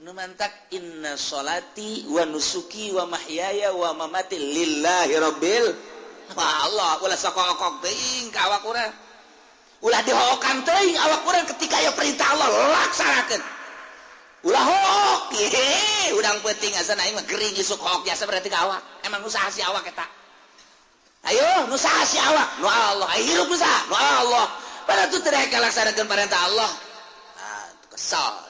Nu mantak inna sholati wa nusuki wa mahyaya wa mamati lillahi rabbil Allah. Ulah sokok-okok teuing ka awak urang, ulah dihokan teuing awak urang. Ketika aya perintah Allah, laksanakeun, ulah hook. Ye urang penting asa aing mah gering isuk hook jasa berarti ka awak. Emang usaha si awak eta? Ayo, nu saha si awak? Nu Allah. Ayo, hirup nu saha? Nu Allah. Pada tu tidak laksanakeun perintah Allah. Ah, kesal.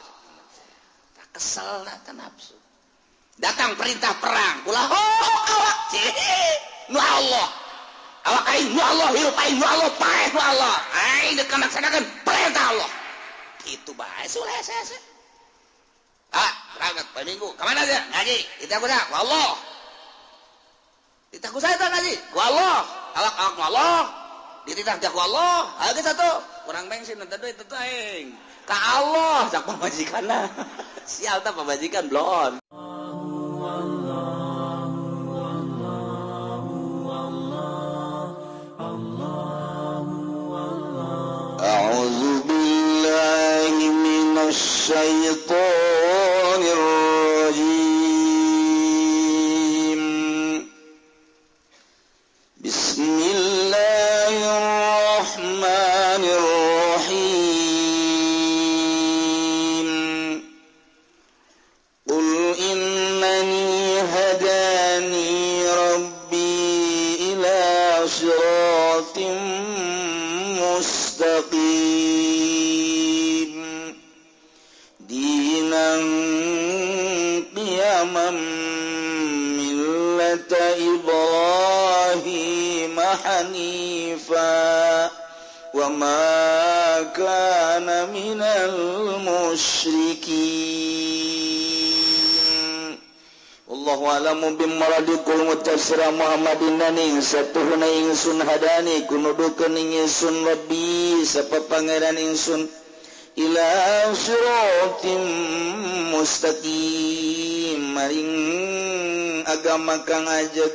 Tak kesal tak nafsu. Datang perintah perang, ulah hook awak. Nu Allah. Awak aing nu Allah, hirup aing nu Allah, paeh nu Allah. Aing dek laksanakeun perintah Allah. Kitu bae ulah hese. Ah, berangkat poe Minggu. Ka mana aja? Ngaji. Kita ku Allah. Dititah ku saya ngaji. Ku Allah. Awak awak ku Allah. Dititah ku Allah. Ayo geus atuh. Kurang bensin teu duit teu aing. Ka Allah cak pamajikanna. Sial tah pamajikan bloon. A'udzu billahi minasy syaithanir rajim. Bismillahirrahmanirrahim. Qul innani hadani rabbi ila siratim mustaqim dinan qiyaman millata Ibrahim hanifa wa ma kana minal musyrikin. Allahu a'lamu bimaradikul mutafsira Muhammadin nani satuhuna ingsun hadani kunudukeun ingsun rabbi sapa pangeran ingsun ila siratim mustaqim maring agama kang ajeg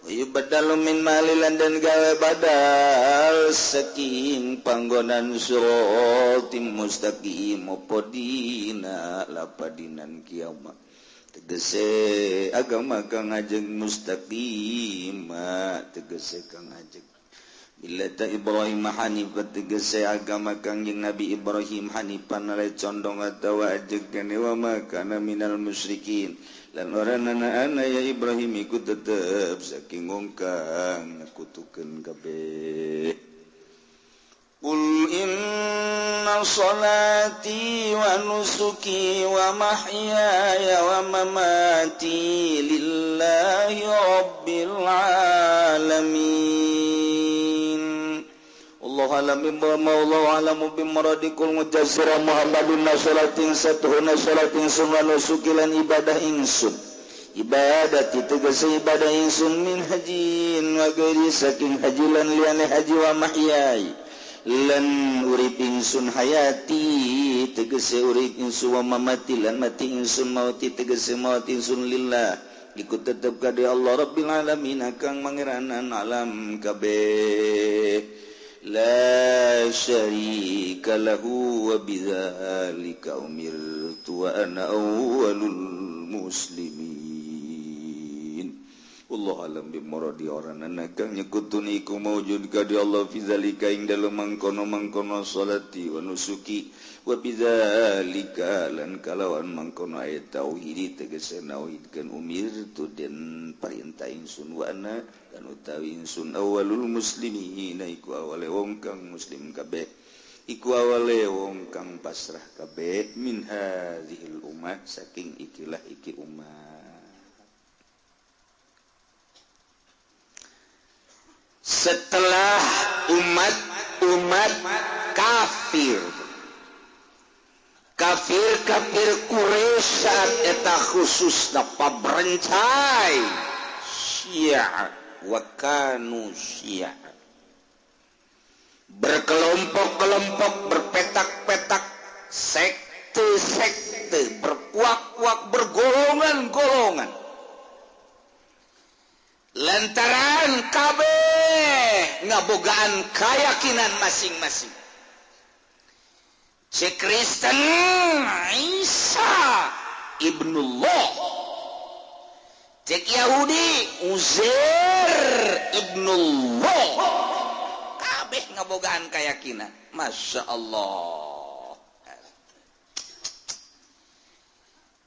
yubadalu min malilan dan gawe badal saking panggonan siratim mustaqim apa dina lapadinan kiamat tegese agama kang ajeg mustaqim tegese kang ajeg millata Ibrahim hanifah tegese agama kang jeung Nabi Ibrahim hanifan ale condong atawa ajeg kene wa makana minal musyrikin lan oranana ana ya Ibrahim iku tetep saking wong kang nyekutukeun kabeh. Qul inna salati wa nusuki wa mahyaya wa mamati lillahi rabbil alamin. Allahu alam bima wallahu alamu bimaradikul mujassira Muhammadun nasalatin satuhuna salatin sunwa nusuki lan ibadah ingsun ibadati tegese ibadah ingsun min hajin wa ghairi saking haji lan liyane haji wa mahyai lan urip ingsun hayati tegese urip ingsun wa mamati lan mati ingsun mauti tegese maut ingsun lillah ikut tetep ka Allah rabbil alamin kang mangeranan alam kabeh. La syarika lahu wa bidzalika umirtu wa ana awwalul muslimin. Wallahu alam bimuradi oranana kang nyekutun iku maujud ka di Allah fi zalika ing dalem mangkono-mangkono salati wa nusuki wa bidzalika lan kalawan mangkono ayat tauhid tegese nauhidkeun umirtu den perintah ingsun wa ana lan utawi ingsun awalul muslimin iku awale wong kang muslim kabeh iku awale wong kang pasrah kabeh min hadzihil ummah saking ikilah iki ummah. Setelah umat-umat kafir kafir-kafir Quraisy saat eta khususna pabrencai Syiah wa kanu Syiah berkelompok-kelompok, berpetak-petak, sekte-sekte, berpuak-puak, bergolongan-golongan lantaran kabeh ngabogaan keyakinan masing-masing. Si Kristen Isa ibnullah. Cek Yahudi Uzair ibnullah. Kabeh ngabogaan keyakinan. Masya Allah.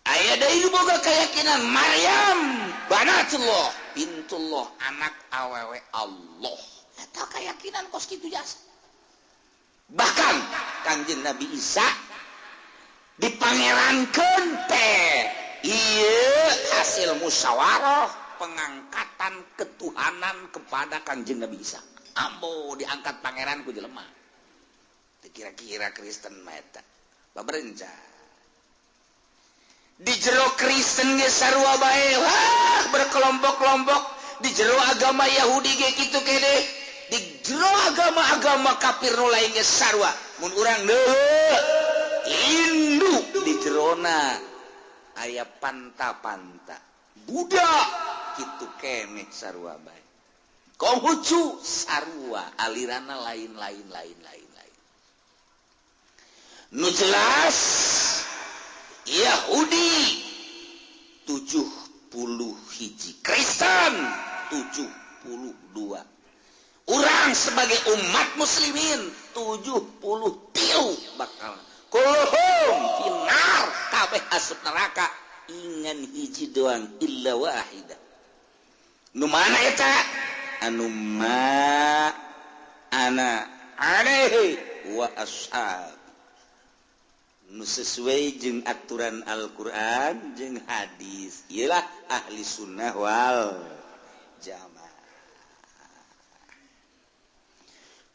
Aya deui boga keyakinan Maryam banatullah bintullah, anak awewe Allah. Eta keyakinan kos kitu jasa. Bahkan Kangjeng Nabi Isa dipangerankeun teh ieu hasil musyawarah pengangkatan ketuhanan kepada Kangjeng Nabi Isa. Ambo diangkat pangeran ku jelema. Teu kira-kira Kristen mah eta. Baberenca. Di jero Kristen ge sarua bae, wah berkelompok-kelompok. Di jero agama Yahudi ge kitu kene. Di jero agama-agama kafir nu lain ge sarua. Mun urang deuleu Hindu di jerona aya panta-panta. Buddha kitu kene sarua bae. Konghucu sarua, aliranna lain-lain lain-lain lain. Nu jelas Yahudi 71, Kristen 72. Urang sebagai umat muslimin 73 bakal kulluhum finnar, kabeh asup neraka ingan hiji doang illa wahida. Nu mana eta? Anu ma ana alaihi wa ashab. Nu sesuai jeung aturan Al-Qur'an jeung hadis. Iyalah ahli sunnah wal jamaah.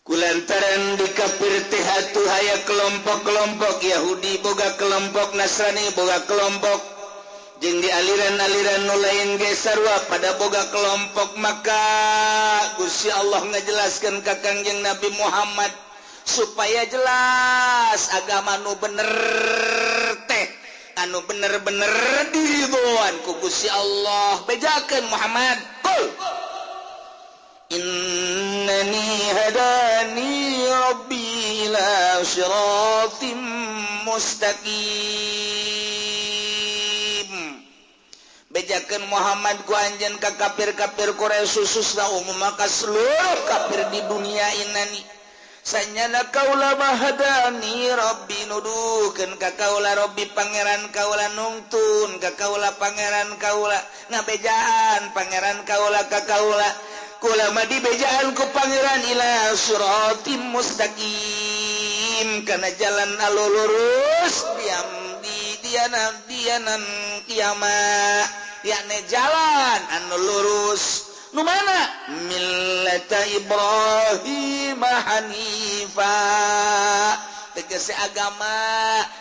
Kulantaran di kafir teh atuh aya kelompok-kelompok Yahudi boga kelompok, Nasrani boga kelompok, jeung di aliran-aliran nu lain ge sarua pada boga kelompok. Maka Gusti Allah ngajelaskeun ka Kangjeng Nabi Muhammad supaya jelas agama nu bener teh anu bener-bener diridhoan ku Gusti Allah. Bejakeun Muhammad, qul innani hadani rabbi ila siratim mustaqim. Bejakeun Muhammad ku anjeun ka kafir-kafir Quraisy khususna umum maka seluruh kafir di dunia inani sanyana kaula mahadani rabbi, nuduhkeun ka kaula rabbi pangeran kaula, nungtun ka kaula pangeran kaula, ngabejaan pangeran kaula ka kaula, kula mah dibejaan ku pangeran ila siratim mustaqim, kana jalan anu lurus diam di dianan dianan kiamat, yakni jalan anu lurus. Nu mana? Millata Ibrahim hanifa. Tegese agama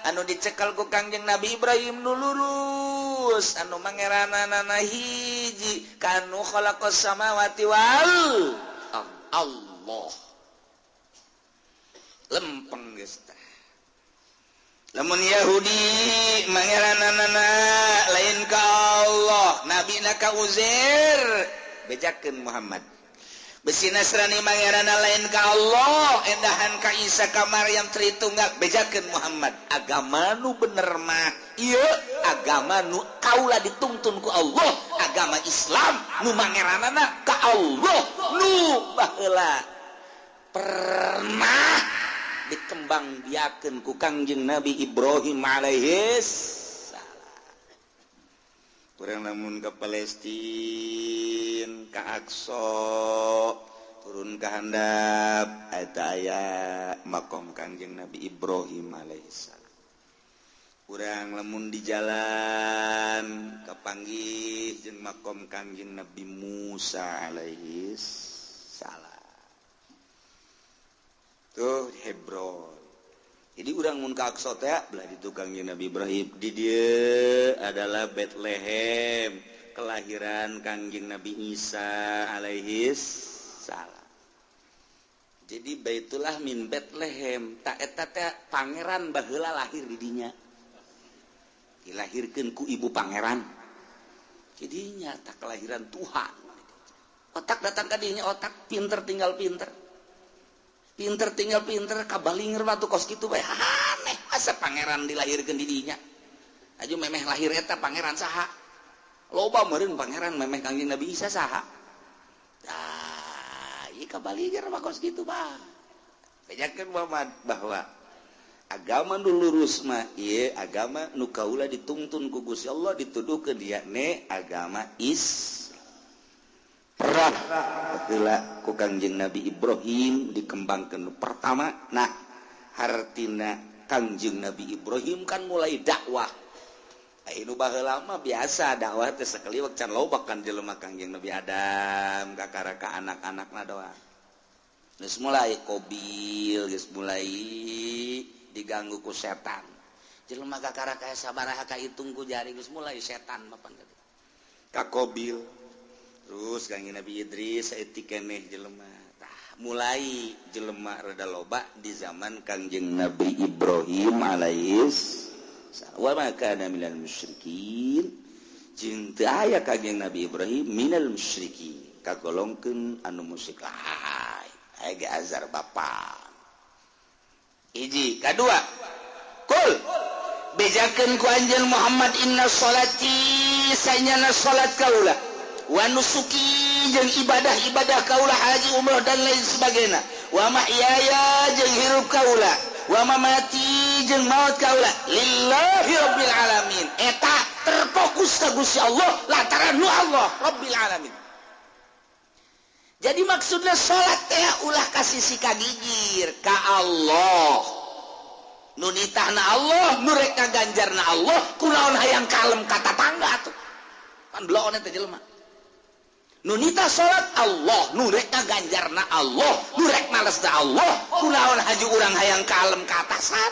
anu dicekal ku Kangjeng Nabi Ibrahim nu lurus, anu mangeranana hiji, kanu khalaqas samawati wal Allah. Lempeng geus tah. Lamun Yahudi mangeranana lain ka Allah, nabina ka Uzair, bejakeun Muhammad. Besi Nasrani mangerana lain ka Allah, endahan ka Isa ka Maryam Tritunggal, bejakeun Muhammad. Agama nu bener mah ieu agama nu kaula dituntun ku Allah, agama Islam nu mangeranana ka Allah, nu baheula pernah dikembangbiakeun ku Kangjeng Nabi Ibrahim alaihis salam. Kurang lamun ke Palestina, ka Aqsa, turun ke handap eta aya makom Kangjeng Nabi Ibrahim alaihissalam. Urang lamun di jalan kapanggih jeung makom Kangjeng Nabi Musa alaihissalam. Tuh di Hebron. Jadi urang mun ka Aqsa teh belah ditu Kangjeng Nabi Ibrahim. Di dieu adalah Bethlehem, kelahiran Kangjeng Nabi Isa alaihis salam. Jadi Baitullah min Bethlehem, tak eta teh pangeran baheula lahir di dinya. Dilahirkeun ku ibu pangeran. Jadinya tak kelahiran Tuhan. Otak datang ka dinya, otak pinter tinggal pinter. Pinter tinggal pinter, kabalinger batu kos kitu bae. Aneh, masa pangeran dilahirkeun di dinya. Aju memeh lahir eta pangeran saha? Loba meureun pangeran memeh Kangjeng Nabi Isa saha? Tah, ieu kabaliger mah kos kitu bah. Bejakeun Muhammad bahwa agama nu lurus mah ieu agama nu kaula dituntun ku Gusti Allah dituduhkeun yakni agama Islam. Perah heula ku Kangjeng Nabi Ibrahim dikembangkeun pertama. Nah, hartina Kangjeng Nabi Ibrahim kan mulai dakwah. Anu baheula mah biasa dakwah teh sakaliwat can loba kan jelema Kangjeng Nabi Adam kakara ka anak-anakna doang. Geus mulai Qabil, geus mulai diganggu ku setan. Jelema kakara kaya sabaraha kahitung ku jari geus mulai setan mapan ka Qabil. Terus Kangjeng Nabi Idris saeutik keneh jelema. Tah, mulai jelema rada loba di zaman Kangjeng Nabi Ibrahim alaihis salam. Wa ma kana minal musyrikin. Jeung teu aya Kangjeng Nabi Ibrahim minal musyrikin, kagolongkeun anu musyrik. Lain aya ge azar bapa. Hiji, kadua. Kul bejakeun ku anjeun Muhammad inna sholati sanyana salat kaula wa nusuki jeung ibadah-ibadah kaula haji umroh dan lain sebagainya, wa mahyaya jeung hirup kaula, wa mamati jeung maut kaula lillahi rabbil alamin. Eta terfokus ka Gusti Allah lantaran nu Allah rabbil alamin. Jadi maksudnya salat teh ulah ka sisi kagigir ka Allah, nu nitahna Allah, nu rek ngaganjarna Allah, kunaon hayang kalem ka tatangga atuh pan bloon eta jelema. Nu nitah salat Allah, nu rek ngaganjarna Allah, nu rek malesna Allah, kunaon haji urang hayang kalem ka atasan,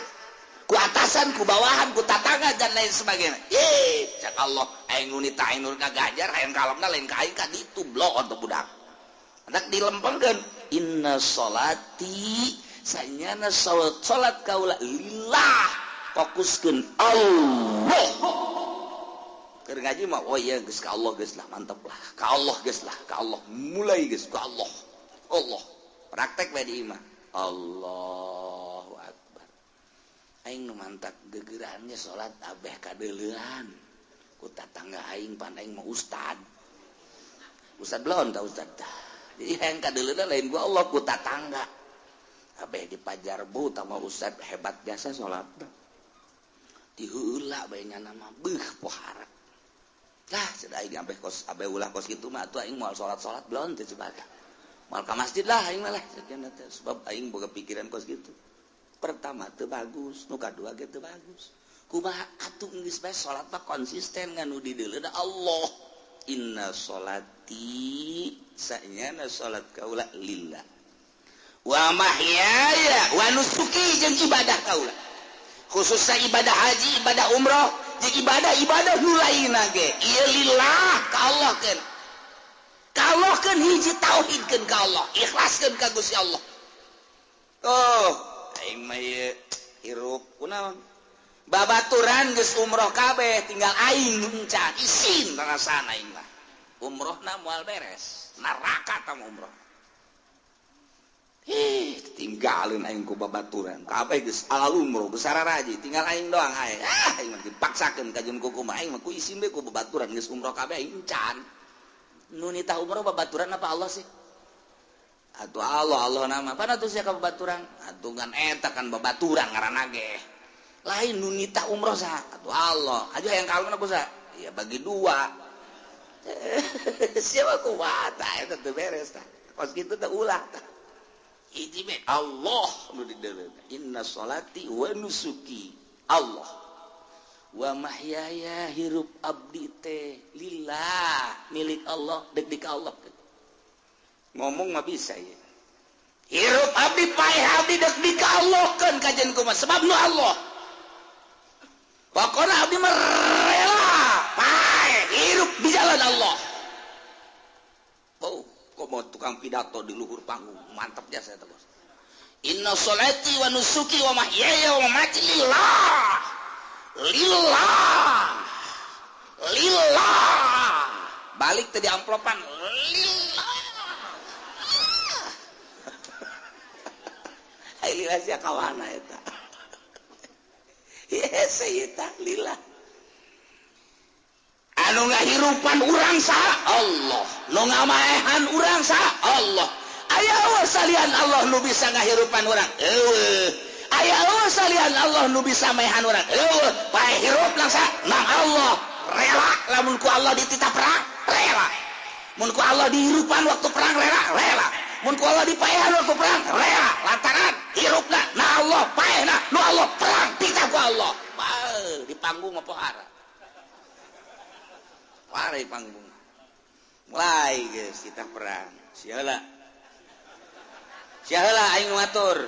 ku atasan, ku bawahan, ku tatangga dan lain sebagainya. Ih, cak Allah, aing nu nitah aing nu ngaganjar hayang kalemna lain ka aing ka ditu bloon teh budak. Anak dilempengkeun inna sholati sanyana salat kaula lillah, fokuskeun Allah. Keur ngaji mah oh iya geus ka Allah geus lah mantep lah. Ka Allah geus lah, ka Allah mulai geus ka Allah. Allah praktek bae di imah. Allahu akbar. Aing nu mantak gegerannya salat abeh kadeuleuan. Ku tatangga aing pan aing mah ustad. Ustad belon ta ustad. Jadi hayang kadeuleuan lain ku Allah ku tatangga. Abeh dipajarbu tama ustad hebat jasa salat. Diheula bae nya nama beuh pohara. Lah sudah aing sampai kos abe ulah kos kitu mah atuh aing moal salat-salat belon teh coba. Moal ka masjid lah aing mah lah sebab aing boga pikiran kos kitu. Pertama teu bagus, nu kadua ge teu bagus. Kumaha atuh geus bae salat mah konsisten ngan nu dideuleuna Allah. Inna sholati sanyana salat kaula lillah. Wa mahyaya wa nusuki jeung ibadah kaula. Khususnya ibadah haji, ibadah umroh, jeung ibadah-ibadah nu lainna ge ieu lillah ka Allah keun. Ka Allah keun hiji tauhidkeun ka Allah, ikhlaskeun ka Gusti Allah. Oh, aing mah ieu hirup kunaon? Babaturan geus umroh kabeh, tinggal aing nu encan, isin rasana aing mah. Umrohna moal beres, neraka tah umroh. Hih, tinggalin aing ku babaturan. Kabeh geus ala umroh, geus sararaji, tinggal aing doang aing. Ah, aing mah dipaksakeun ka jeung kumaha aing mah ku isin we ku babaturan geus umroh kabeh aing encan. Nu nitah umroh babaturan apa Allah sih? Atuh Allah, Allah nama. Pan atuh sia ka babaturan? Atuh ngan eta kan babaturan ngaranna ge. Lain nu nitah umroh saha? Atuh Allah. Aja hayang kalem ku saha? Ya bagi dua. Siapa kumaha tah eta teu beres tah. Kos kitu teh ulah tah. Hiji me Allah nu dideuleuna. Inna sholati wa nusuki Allah wa mahyaya hirup abdi teh lillah milik Allah dek dik Allah. Ngomong mah bisa ya. Hirup abdi paeh abdi dek dik Allah keun kajen kumaha sebab nu Allah. Pokona abdi mah rela paeh hirup di jalan Allah. Oh, kok mau tukang pidato di luhur panggung mantap jasa eta bos. Inna sholati wa nusuki wa mahyaya wa mamati lillah. Lillah. Lillah. Balik tadi amplopan lillah. Ai lillah sia kawana eta. Yes, eta lillah. Anu ngahirupan urang saha? Allah. Nu ngamaehan urang saha? Allah. Aya eueuh salian Allah nu bisa ngahirupan urang? Eueuh. Aya eueuh salian Allah nu bisa maehan urang? Eueuh. Paeh hirup nang saha? Nang Allah. Rela lamun ku Allah dititah perang, rela. Mun ku Allah dihirupan waktu perang, rela, rela. Mun ku Allah dipaehan waktu perang, rela. Lantaran hirupna na Allah, paehna nu Allah, perang titah ku Allah. Bae di panggung apa pohara. Pare panggung. Mulai guys kita perang. Siaheula. Siaheula aing nu ngatur.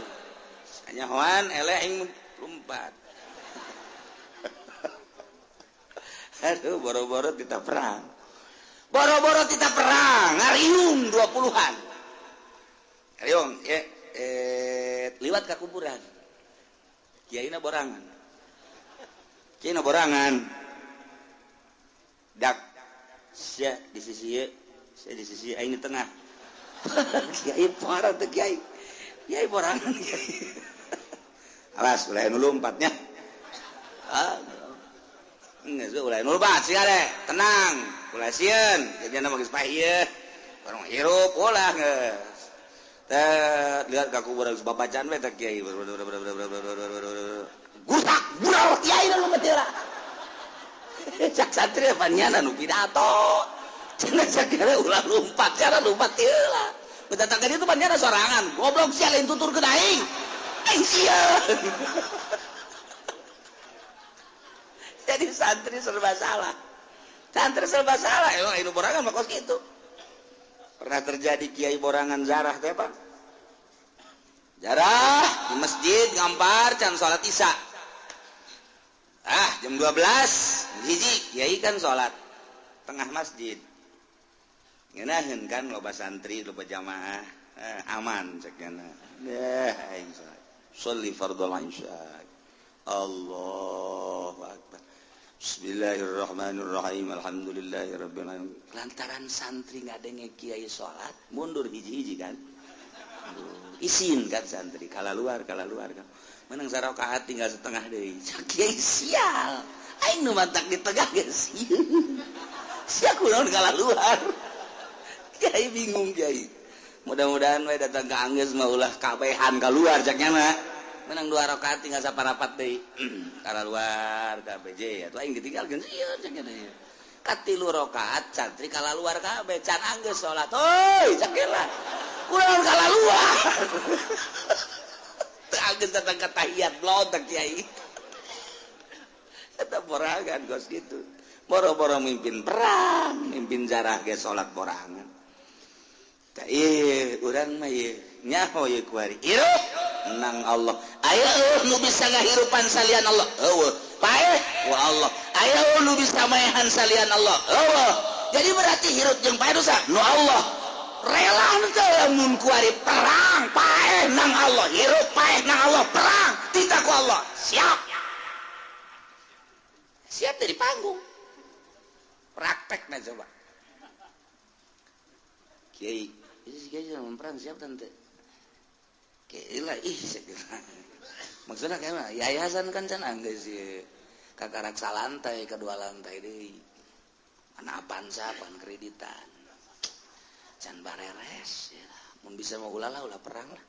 Kanyahoan eleh aing lompat. Aduh, boro-boro kita perang. Boro-boro kita perang, ngariung 20-an. Ngariung, ya, liwat ke kuburan. Kiaina borangan. Kiaina borangan. Dak, sia di sisi ieu, sia di sisi aing di tengah. Kiai parah teh kiai. Kiai borangan kiai. Alas, ulah nu lompatnya. Ah. Geus ulah nu lompat sia deh, tenang. Ulah sieun, jadinya mah geus paeh ieu. Barang hirup ulah geus. Teh lihat ka kuburan geus babacaan we teh kiai. Gutak bural kiai nu lompat heula. Cak santri panyana nu pidato. Cenah sagala ulah lompat, cara lompat heula. Datang ka dieu tuh panyana sorangan. Goblok sia lain tuturkeun aing. Aing sieun. Jadi santri serba salah. Santri serba salah. Emang itu borangan mah kos kitu. Pernah terjadi kiai borangan zarah teh, Pak. Jarah di masjid ngampar can salat Isya. Ah, jam 12 hiji kiai kan salat tengah masjid. Ngeunaheun kan loba santri, loba jamaah. Aman cek nya. Deh aing salat. Sholli fardhol isya. Allahu akbar. Bismillahirrahmanirrahim. Alhamdulillahirabbil alamin. Lantaran santri ngadenge kiai salat, mundur hiji-hiji kan. Aduh, isin kan santri, kala luar kan. Menang sarakaat tinggal setengah deui. Kiai sial. Aing nu mantak di tengah geus. Sia kunaon kala luar. Kiai bingung kiai. Mudah-mudahan we datang ka anggeus mah ulah kabehan kaluar cak nya mah. Menang 2 rakaat tinggal saparapat deui. Kala luar KBJ atuh aing ditinggalkeun sieun cak nya deui. Katilu rakaat santri kala luar kabeh can anggeus salat. Heuy cak lah. Kunaon kala luar. Teu anggeus datang ka tahiyat blontak kiai. Eta borangan kos kitu. Boro-boro mimpin perang, mimpin jarah ge salat borangan. Tah ieu urang mah ieu nyaho ieu kuari. Hirup nang Allah. Aya eueuh nu bisa ngahirupan salian Allah. Eueuh. Paeh wa Allah. Aya eueuh nu bisa maehan salian Allah. Eueuh. Jadi berarti hirup jeung paeh dosa nu Allah. Rela teu lamun kuari perang paeh nang Allah, hirup paeh nang Allah, perang titah ku Allah. Siap. Siap dari panggung. Praktekna coba. Kiai, kiai jangan perang siap tante. Kiai lah ih maksudnya kayak mah yayasan kan can anggeus sih. Kakarak salantai kedua lantai deui. Mana Avanza pan kreditan. Can bareres ya. Mun bisa mah ulah lah ulah perang lah.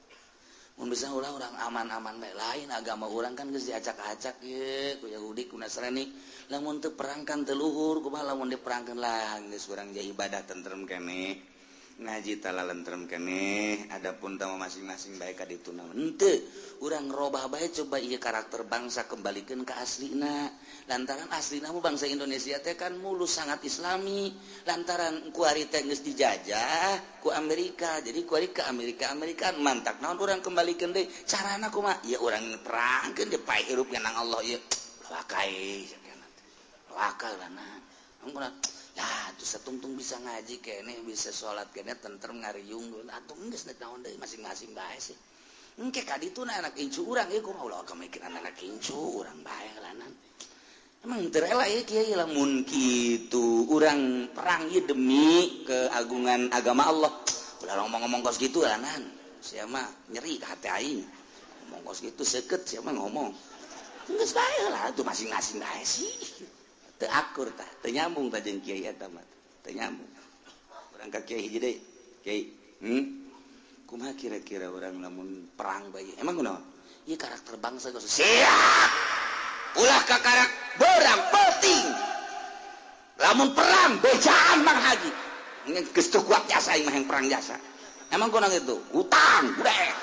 Mun bisa ulah urang aman-aman bae lain agama urang kan geus diacak-acak ye ku Yahudi ku Nasrani. Lamun teu perang kan teu luhur kumaha lamun diperangkeun lah geus urang jadi ibadah tentrem keneh. Ngaji tala lentrem keneh adapun tama masing-masing bae ka ditu naon henteu urang robah bae coba ieu karakter bangsa kembalikeun ka aslina lantaran aslina mah bangsa Indonesia teh kan mulus sangat islami lantaran kuari teh geus dijajah ku Amerika jadi kuari ke Amerika Amerika mantak naon urang kembalikeun deui carana kumaha ieu urang perangkeun deui paeh hirup nang Allah ieu wakai wakal lana ampun. Lah, tuh satungtung bisa ngaji kene, bisa sholat kene, tentrem ngariung atuh geus naon deui masing-masing bae sih. Engke ka ditu na anak incu urang ieu kumaha ulah kamikiran anak incu urang bae lanan. Emang teu rela ieu kiai lamun kitu urang perang ieu demi keagungan agama Allah. Ulah ngomong-ngomong kos kitu lanan. Sia mah nyeri ka hati aing. Ngomong kos kitu seukeut sia mah ngomong. Geus bae lah atuh masing-masing bae sih. Teu akur tah, teu nyambung tah jeung kiai eta mah. Teu nyambung. Urang ka kiai hiji deui. Kiai, Kumaha kira-kira urang lamun perang bae? Emang kunaon? Ieu karakter bangsa geus siap. Ulah ka karak berang penting. Lamun perang bejaan Mang Haji. Geus teu kuat jasa aing mah yang perang jasa. Emang kunaon itu? Utang, budek.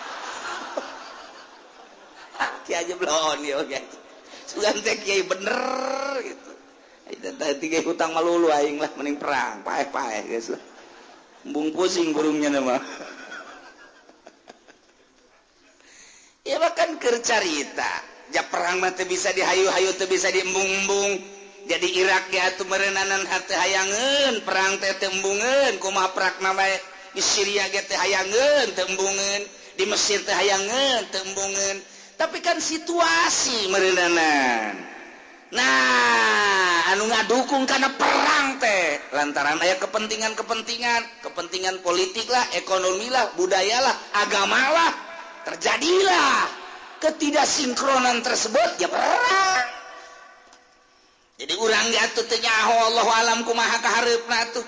Kiai aja belon ya oke. Sugan teh kiai bener gitu. Tadi kiai hutang malulu aing lah mending perang, paeh-paeh geus lah. Embung pusing burungnya mah. Ya bahkan keur carita, ja perang mah teu bisa dihayu-hayu, teu bisa diembung-embung. Jadi Irak ge atuh meureunnanan hate hayangeun, perang teh teu embungeun, kumaha perakna bae. Di Syria ge teu hayangeun, teu embungeun, di Mesir teu hayangeun, teu embungeun. Tapi kan situasi meureunnanan. Nah, anu ngadukung karena perang teh lantaran aya kepentingan-kepentingan, kepentingan politik lah, ekonomi lah, budaya lah, agama lah, terjadilah ketidaksinkronan tersebut ya perang. Jadi urang ge atuh teu nyaho Allahu alam kumaha kahareupna atuh.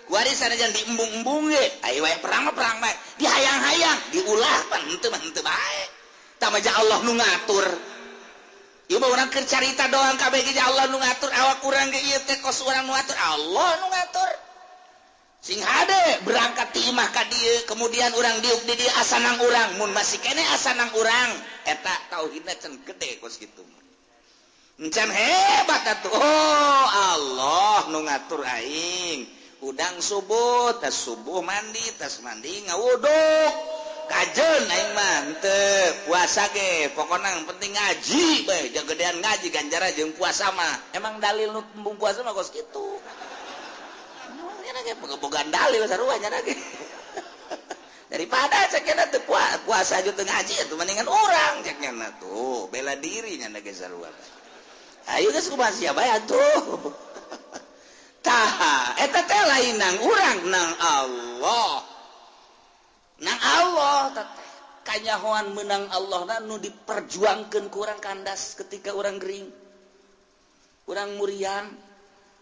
Warisan aja diembung-embung ge, ayo wae perang mah perang bae, dihayang-hayang, diulah pan henteu mah henteu bae. Tamaja Allah nu ngatur. Ieu mah urang keur carita doang kabeh ge Allah nu ngatur, awak urang ge ieu teh kos urang nu ngatur, Allah nu ngatur. Sing hade berangkat ti imah ka dieu, kemudian urang diuk di dieu asanang urang, mun masih keneh asanang urang, eta tauhidna can gede kos kitu. Encan hebat atuh. Oh, Allah nu ngatur aing. Udang subuh, tas subuh mandi, tas mandi ngawuduk. Kajen aing mah henteu puasa ge, pokona yang penting ngaji bae, jagedean ngaji ganjaran jeung puasa mah. Emang dalil nu embung puasa mah kos kitu. Nya ge boga-bogaan dalil sarua nya ge. Daripada cek nya teu puasa jeung teu ngaji atuh mendingan urang cek nya tuh, bela diri nya ge sarua. Ayo geus kumaha sia bae atuh. Tah, eta teh lain nang urang nang Allah. Nang Allah teh kanyahoan menang Allah na nu diperjuangkeun ku urang kandas ketika urang gering. Urang muriang,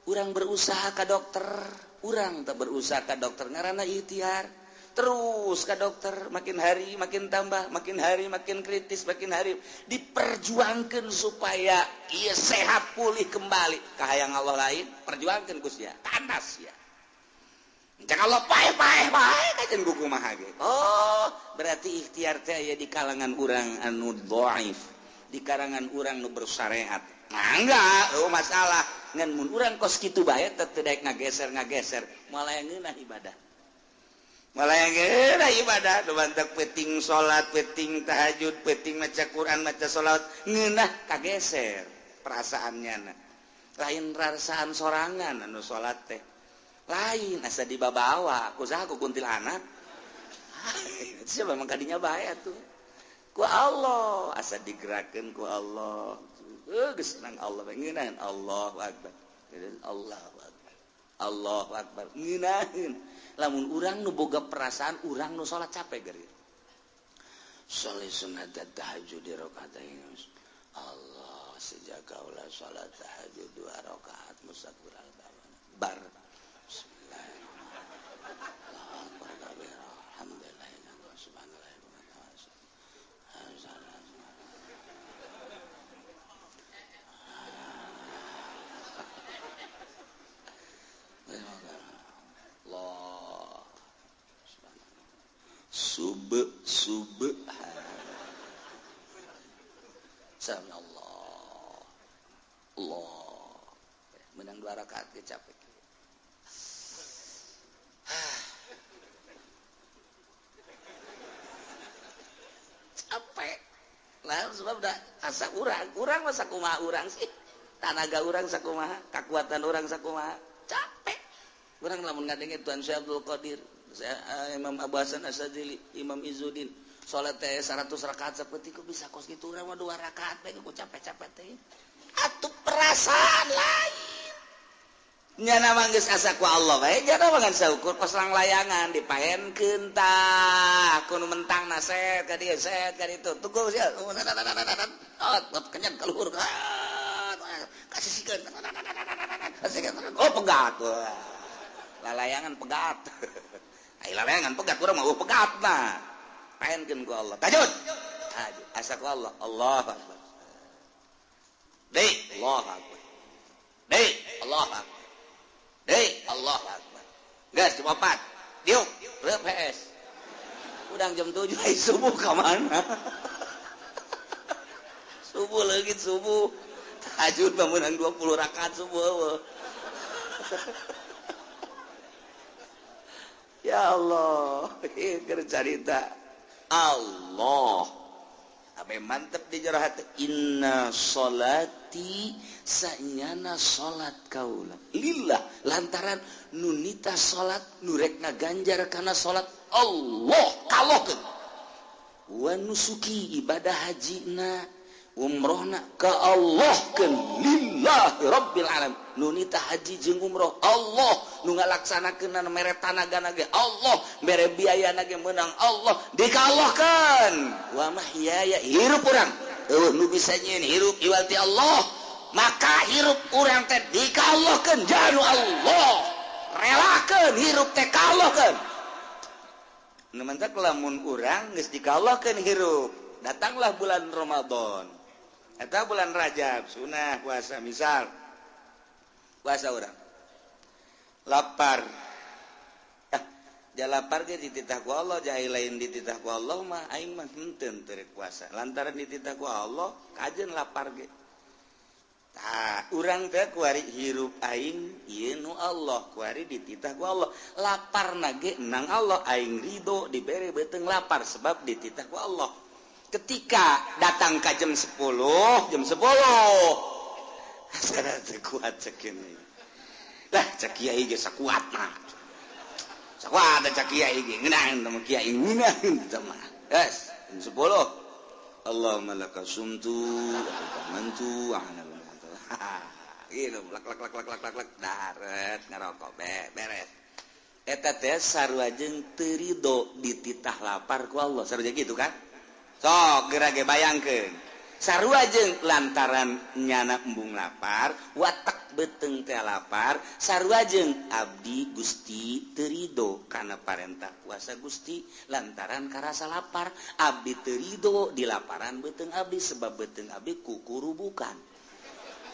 urang berusaha ka dokter, urang teh berusaha ka dokter ngaranna ikhtiar. Terus ka dokter makin hari makin tambah, makin hari makin kritis, makin hari diperjuangkeun supaya ieu sehat pulih kembali. Kahayang Allah lain perjuangkeun ku sia, kandas sia. Cek Allah paeh-paeh bae kajen ku kumaha ge. Oh, berarti ikhtiar teh aya di kalangan urang anu dhaif, di kalangan urang nu bersyariat. Mangga, oh masalah. Ngan mun urang kos kitu bae teh teu daek ngageser-ngageser, moal aya ngeunah ibadah. Malah yang ngeunah ibadah, nu bantak peuting salat, peuting tahajud, peuting maca Quran, maca salat, ngeunah kageser perasaannya. Lain perasaan sorangan anu salat teh. Lain asa dibabawa, ku saha ku kuntilanak. Siapa memang kadinya bae atuh. Ku Allah asa digerakkeun ku Allah. Geus nang Allah bae ngeunaheun Allahu akbar. Allahu akbar. Allahu akbar. Ngeunaheun. Lamun urang nu boga perasaan urang nu salat capek geus. Sholli sunat tahajud di rakaatain. Allah sejak kaula salat tahajud 2 rakaat mustaqbil bar. Sami Allah. Allah. Menang 2 rakaat ge capek. Capek. Lah sebab dah asa urang mah sakumaha urang sih. Tanaga urang sakumaha, kakuatan urang sakumaha. Capek. Urang lamun ngadenge Tuan Syekh Abdul Qadir, Imam Abu Hasan Asy-Syadzili, Imam Izzuddin, salat teh 100 rakaat saperti ku bisa kos kitu urang mah 2 rakaat bae ku capek-capek teh. Atuh perasaan lain. Nyana mah geus asa ku Allah bae, nyana mah ngan saukur kos langlayangan dipaenkeun tah, ku nu mentang set ka dieu set ka ditu. Tunggu sia. Oh, kenyang ka luhur. Kasisikeun. Oh pegat. Wah. Lalayangan pegat. Ai lalayangan pegat urang mah pegat nah. Paenkeun ku Allah. Tahajud. Tahajud. Asa ku Allah. Allahu akbar. Deui, Allahu akbar. Deui, Allahu akbar. Deui, Allahu akbar. Geus jam 4. Diuk, reup PS. Udang jam 7 ai subuh ka mana? Subuh leungit subuh. Tahajud mah meunang 20 rakaat subuh eueuh. Ya Allah, ieu keur carita Allah. Abe mantep di jero hati inna sholati sanyana salat kaula lillah lantaran nunita salat nu rek ngaganjar kana salat Allah kalohkeun wa nusuki ibadah hajina umrohna ka Allah keun lillahi rabbil alamin nunita haji jeung umroh Allah nu ngalaksanakeun mere tanagana ge Allah mere biayana ge meunang Allah dikallahkeun wa mahyaya hirup urang eueuh nu bisa nyieun hirup iwal ti Allah maka hirup urang teh dikallahkeun janu Allah relakeun hirup teh kallahkeun nu mantak lamun urang geus dikallahkeun hirup datanglah bulan Ramadan atau bulan Rajab sunah puasa misal puasa orang lapar ja lapar ge dititah ku Allah ja lain dititah ku Allah mah aing mah henteu teu puasa lantaran dititah ku Allah kajeun lapar ge tah urang teh kuari hirup aing ieu nu Allah kuari dititah ku Allah laparna ge nang Allah aing ridho dibere beuteung lapar sebab dititah ku Allah. Ketika datang ke jam 10, jam 10. Asana teu kuat cek ini. Lah cek kiai ge sakuat mah. Sakuat cek kiai ge ngeunaheun teh kiai ngeunaheun teh mah. Geus, jam 10. Allahumma laka sumtu wa amantu wa ana gitu lak lak lak lak lak lak daret ngarokok beres. Eta teh sarua jeung teu rido dititah lapar ku Allah. Sarua gitu kan? Sok geura ge bayangkeun sarua jeung lantaran nyana embung lapar watak beuteung teh lapar sarua jeung abdi Gusti teu rido kana parentah puasa Gusti lantaran karasa lapar abdi teu rido di laparan beuteung abdi sebab beuteung abdi kukurubukan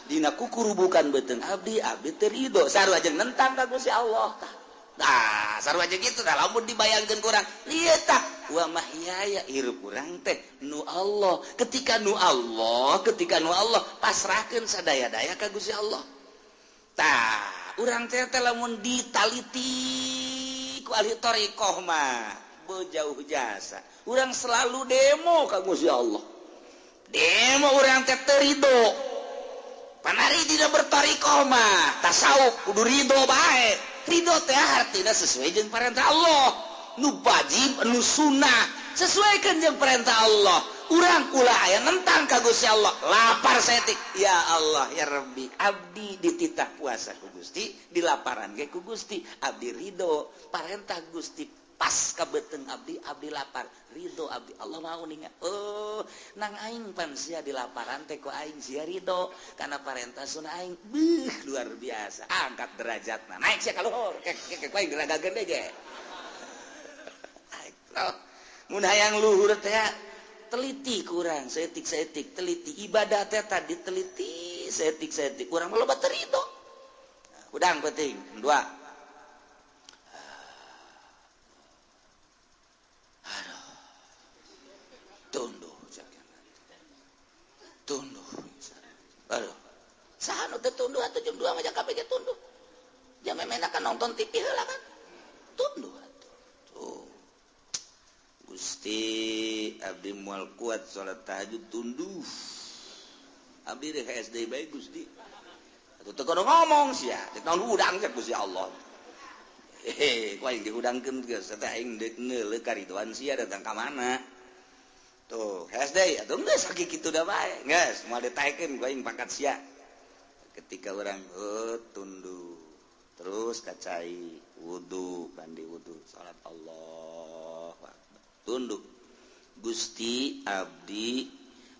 dina kukurubukan beuteung abdi abdi teu rido sarua jeung nentang ka Gusti Allah tah. Nah, sarua jeung kitu tah lamun dibayangkeun ku urang ieu tah wa mahyaya hirup urang teh nu Allah ketika nu Allah pasrahkeun sadaya-daya ka Gusti Allah tah urang teh lamun ditaliti ku ahli thariqah mah bejauh jasa urang selalu demo ka Gusti Allah demo urang teh teu rido panari dina berthariqah mah tasawuf kudu rido bae ridho teh artina sesuai jeung perintah Allah nu wajib nu sunnah sesuaikan jeung perintah Allah urang ulah aya nentang ka Gusti Allah lapar saeutik ya Allah ya Rabbi abdi dititah puasa ku Gusti dilaparan ge ku Gusti abdi ridho parentah Gusti pas ka beuteung abdi abdi lapar ridho abdi Allah mau ninga oh nang aing pan sia dilaparan teh ku aing sia ridho kana parentah sunah aing beuh luar biasa angkat derajatna naik sia ka luhur kek kek ku aing geragageun deui ge mun hayang luhur teh teliti kurang saeutik-saeutik teliti ibadah teh tadi teliti saeutik-saeutik urang mah loba teu ridho hudang penting dua. Tunduh tunduh aduh saha nu teu tunduh atuh jam 2 mah kabeh ge tunduh jam memena kan nonton TV heula kan tunduh atuh tuh Gusti abdi moal kuat salat tahajud tunduh abdi rek SD bae Gusti atuh teu kudu ngomong sia teh naon hudang cek Gusti Allah hehe ku aing dihudangkeun geus teh aing deuk neuleuh karidoan sia datang ka mana. Tuh, SD atuh geus sakitu da bae. Geus moal ditaekeun ku aing pangkat sia. Ketika urang tunduh, terus kacai wudu, mandi wudu, salat Allah akbar. Tunduk. Gusti abdi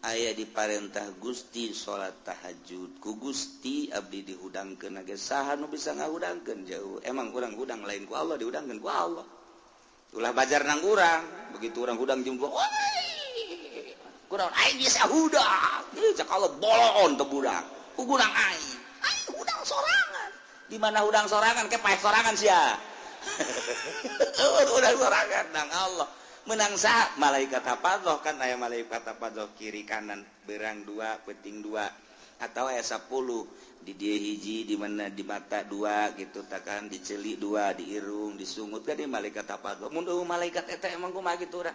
Aya diparentah Gusti salat tahajud ku Gusti abdi dihudangkeun ge saha nu bisa ngahudangkeun jauh. Emang urang hudang lain ku Allah, dihudangkeun ku Allah. Ulah bajar nang urang, begitu urang hudang jumbo, kurang aing bisa hudang. Ieu cak Allah bolon teu budak. Ku hudang aing. Aing hudang sorangan. Di mana hudang sorangan ke paeh sorangan sia. Hudang sorangan nang Allah. Menang sah malaikat hafadzah kan aya malaikat hafadzah kiri kanan berang dua peting dua atau aya 10 di dieu hiji di mana di mata dua gitu takan di ceuli dua di irung disungut kan di malaikat hafadzah mun eueuh malaikat eta emang kumaha kitu urang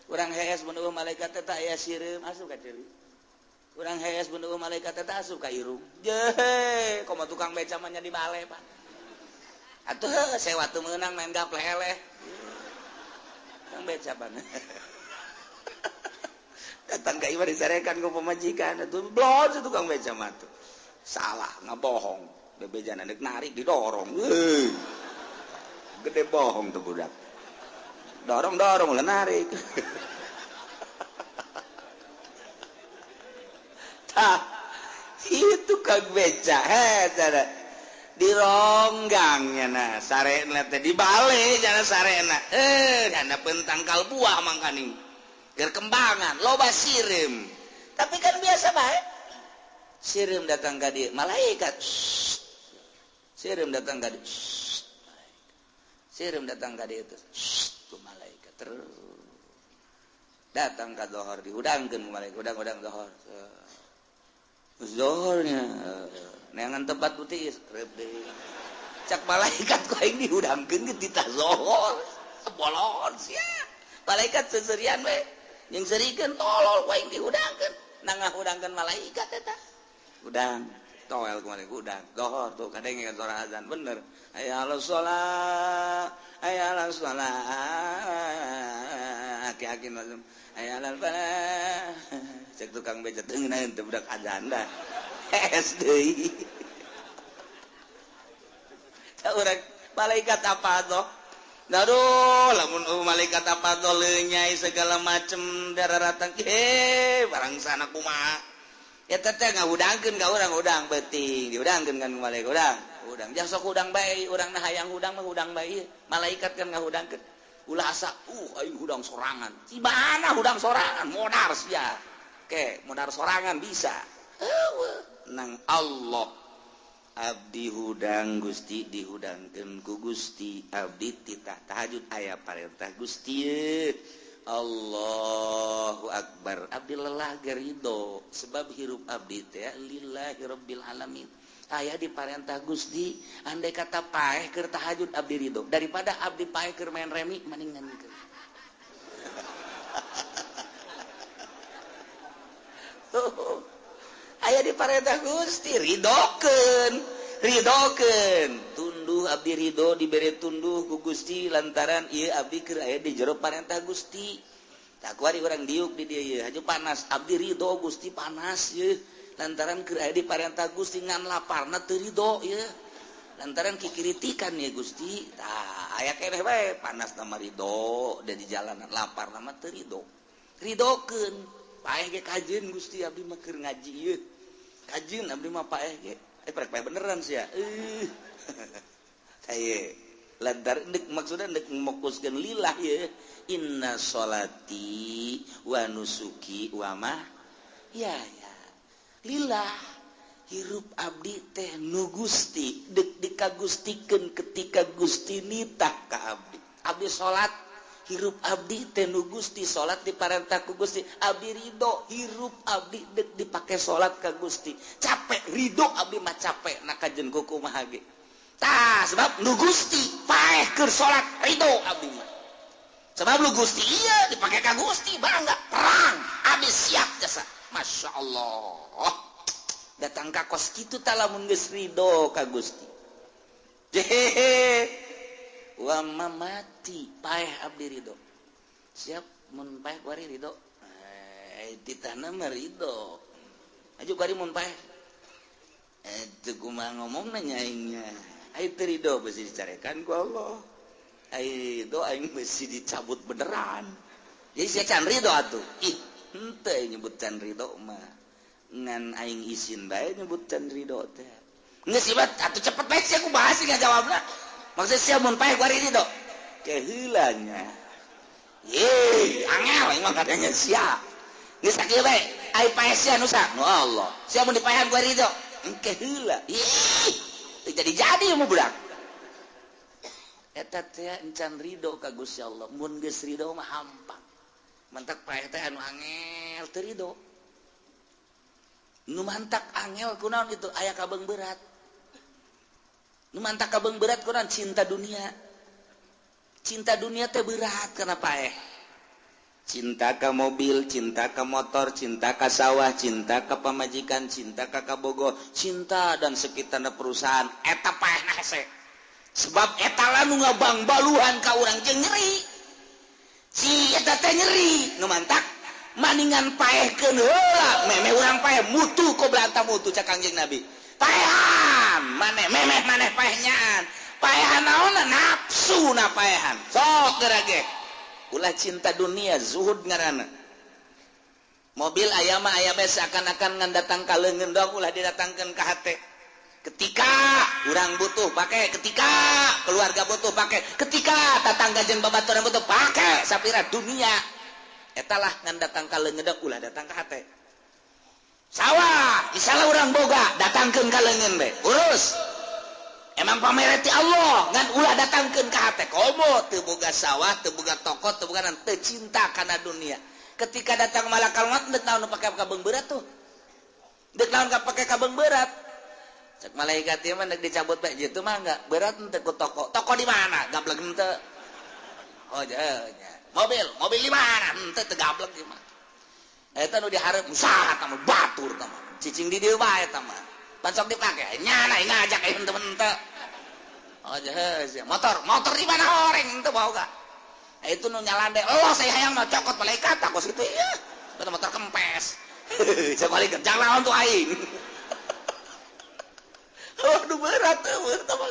urang hees mun eueuh malaikat eta aya sireum asup ka ceuli urang hees mun eueuh malaikat eta asup ka irung jehe komo tukang beca mah nya di bale pak atuh heuh sewa teu meunang main gaple eleh beca banget. Datang ke imah disarekan ke pemajikan itu blon tukang beca mah tuh. Salah ngebohong, bebejan nek narik didorong. Gede bohong tuh budak. Dorong-dorong lah narik. Tah, itu kang beca heh dironggangnya nah sarena teh dibalik jana sarena jana pentangkal buah mangkaning gerkembangan loba sireum tapi kan biasa bae sireum datang ka dieu malaikat sireum datang ka dieu sireum datang ka dieu teh ku malaikat terus datang ka zohor dihudangkeun ku malaikat hudang-hudang zohor zohornya neangan tempat putih rep deui cak malaikat ku aing dihudangkeun ge titah zohor bolon sia malaikat seserian we jeung serikeun tolol ku aing dihudangkeun na ngahudangkeun malaikat eta hudang toel ku malaikat hudang zohor tuh kadenge suara azan bener hayya 'alas shalah hayya 'alas shalah aki-aki langsung hayya 'alal falah cek tukang beca teu ngeunaheun teu budak azan dah hees deui urang malaikat apa tuh aduh lamun malaikat apa tuh lenyai segala macem darah ratang barang sana kumaha eta teh ngahudangkeun ka urang hudang beuting dihudangkeun kan malaikat hudang hudang jang sok hudang bae urang na hayang hudang mah hudang bae malaikat kan ngahudangkeun ulah asa aing hudang sorangan cibana hudang sorangan modar sia ke modar sorangan bisa eueuh nang Allah abdi hudang Gusti dihudangkeun ku Gusti abdi titah tahajud aya parentah Gusti Allahu akbar abdi lelah gerido sebab hirup abdi teh lillahi rabbil alamin aya diparentah Gusti andai kata paeh keur tahajud abdi ridho daripada abdi paeh keur main remi mendingan keur aya diparentah Gusti ridokeun ridokeun tunduh abdi ridho dibere tunduh ku Gusti lantaran ieu abdi keur aya di jero parentah Gusti tak kuari urang diuk di dieu ieu haju panas abdi ridho Gusti panas ieu lantaran keur aya di parentah Gusti ngan laparna teu ridho ieu lantaran kikiritikan ieu Gusti tah aya keneh bae panas na mah ridho da di jalanan laparna mah teu ridho ridokeun paeh ge kajeun Gusti abdi mah keur ngaji ieu kajeun abdi mah paeh ge prek paeh beneran sia saye lantaran deuk maksudna deuk mokuskeun lillah ieu inna sholati wa nusuki wa ma ya ya lillah hirup abdi teh nu Gusti deuk dikagustikeun ketika Gusti nitah ka abdi abdi salat hirup abdi teh nu Gusti salat diparentah ku Gusti abdi ridho hirup abdi deuk dipake salat ka Gusti capek ridho abdi mah capek na kajeun kumaha ge tah sebab nu Gusti paeh keur salat ridho abdi mah sebab nu Gusti ieu dipake ka Gusti bangga perang abdi siap jasa Masya Allah datang ka kos kitu tah lamun geus ridho ka Gusti jehehe wa mamati paeh abdi ridho siap mun paeh kuari ridho ditahna mah ridho aju kuari mun paeh teu kumaha ngomongna nya aingnya ai teu ridho beusi dicarekan ku Allah ai ridho aing beusi dicabut beneran jadi sia can ridho atuh ih Henteu nyebut can ridho mah. Ngan aing isin bae nyebut can ridho teh. Geus ibat atuh cepet bae sia ku bahas ngajawabna. Maksud sia mun paeh ku ridho. Keheula nya. Ye, angel aing mah kadangnya sia. Geus sakieu bae, ai paeh sia nu sa? Nu Allah. Sia mun dipaehan ku ridho. Engke heula. Ih, teu jadi-jadi mu budak. Eta teh encan ridho ka Gusti Allah. Mun geus ridho mah hampang. Mantak paeh teh anu angel teu ridho. Nu mantak angel kunaon itu aya kabeung berat. Nu mantak kabeung berat kunaon cinta dunia. Cinta dunia teh berat kana paeh. Cinta ka mobil, cinta ka motor, cinta ka sawah, cinta ka pamajikan, cinta ka kabogo, cinta dan sekitarna perusahaan. Eta paehna hese. Sebab eta lah nu ngabangbaluhan ka urang jeung nyeri. Si eta teh nyeri, nu mantak maningan paehkeun heula, memeh urang paeh mutu qoblanta mutu cak Kangjeng Nabi. Paehan, maneh memeh maneh paehnyaan. Paehan naonna nafsu na paehan. Sok geura ge. Ulah cinta dunia zuhud ngaranna. Mobil aya mah aya bae seakan-akan ngan datang ka leungeun doang ulah didatangkeun ka hate. Ketika urang butuh pakai, ketika keluarga butuh pakai, ketika tatangga jeung babaturan butuh pakai, sapira dunia. Eta lah ngan datang ka leungeun doang ulah datang ka hate. Sawah, misalnya urang boga datangkeun ka leungeun bae, urus. Emang pamereti Allah ngan ulah datangkeun ka hate. Komo teu boga sawah, teu boga toko, teu boga naon, teu cinta kana dunia. Ketika datang malakal maut deuk naon pake kabeung berat tuh. Deuk naon ka pake kabeung berat. Cek malaikat ieu mah deuk dicabut bae jitu mah enggak berat henteu ku toko. Toko di mana? Gablek henteu. Oh nya. Mobil, mobil di mana? Henteu teu gablek ieu mah. Eta nu dihareup usaha tah mah batur tah mah. Cicing di dieu bae tah mah. Pancok dipake nyana ngajak aing henteu henteu. Oh jeus, motor, motor di mana horeng henteu boga. Itu nu nyalande, oh saya hayang mah cokot malaikat kos kitu ieu. Beta motor kempes. Cek malaikat jangan lawan tuh aing. Aduh berat tuh, berat mah.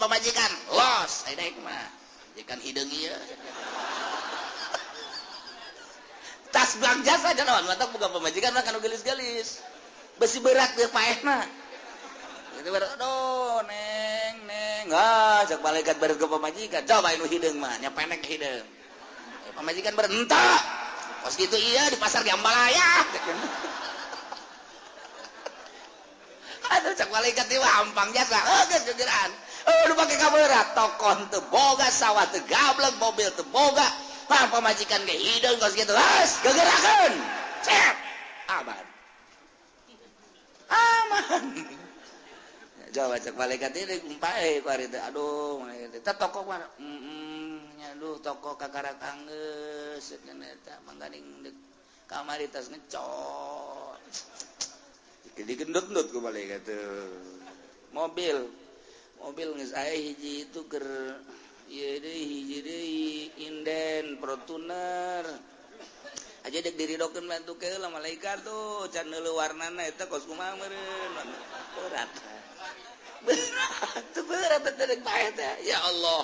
Pamajikan los, aya daek mah. Majikan hideung ieu. Tas belang jasa naon, matak boga pamajikan mah kanu geulis-geulis. Besi berat teu paehna. Itu berat, aduh neng neng, ah cek malaikat berat ke pamajikan, coba nu hideung mah, nya penek hideung. Pamajikan berentak. Kos kitu iya di pasar di Ambalaya. Aduh cek malaikat ieu hampang jasa, geus gegeran. Oh nu pake kaberat, toko teu boga, sawah teu gablek, mobil teu boga. Mah pamajikan ge hideung kos kitu, geus gegerakeun. Cep. Aman. Aman. Coba cek malaikat ini gumpae ku ari teh. Aduh, eta toko mana? Nya aduh toko kakarak anggeus cenah eta mangganing deuk kamari tas ngecot. Digendut-gendut ku malaikat teh. Mobil. Mobil geus aya hiji itu keur ieu deui hiji deui inden Fortuner. Aja dek diridokeun bantu ke lah malaikat tuh can neuleuh warnana eta kos kumaha meureun. Berat. Berat, berat teh paeh teh. Ya Allah.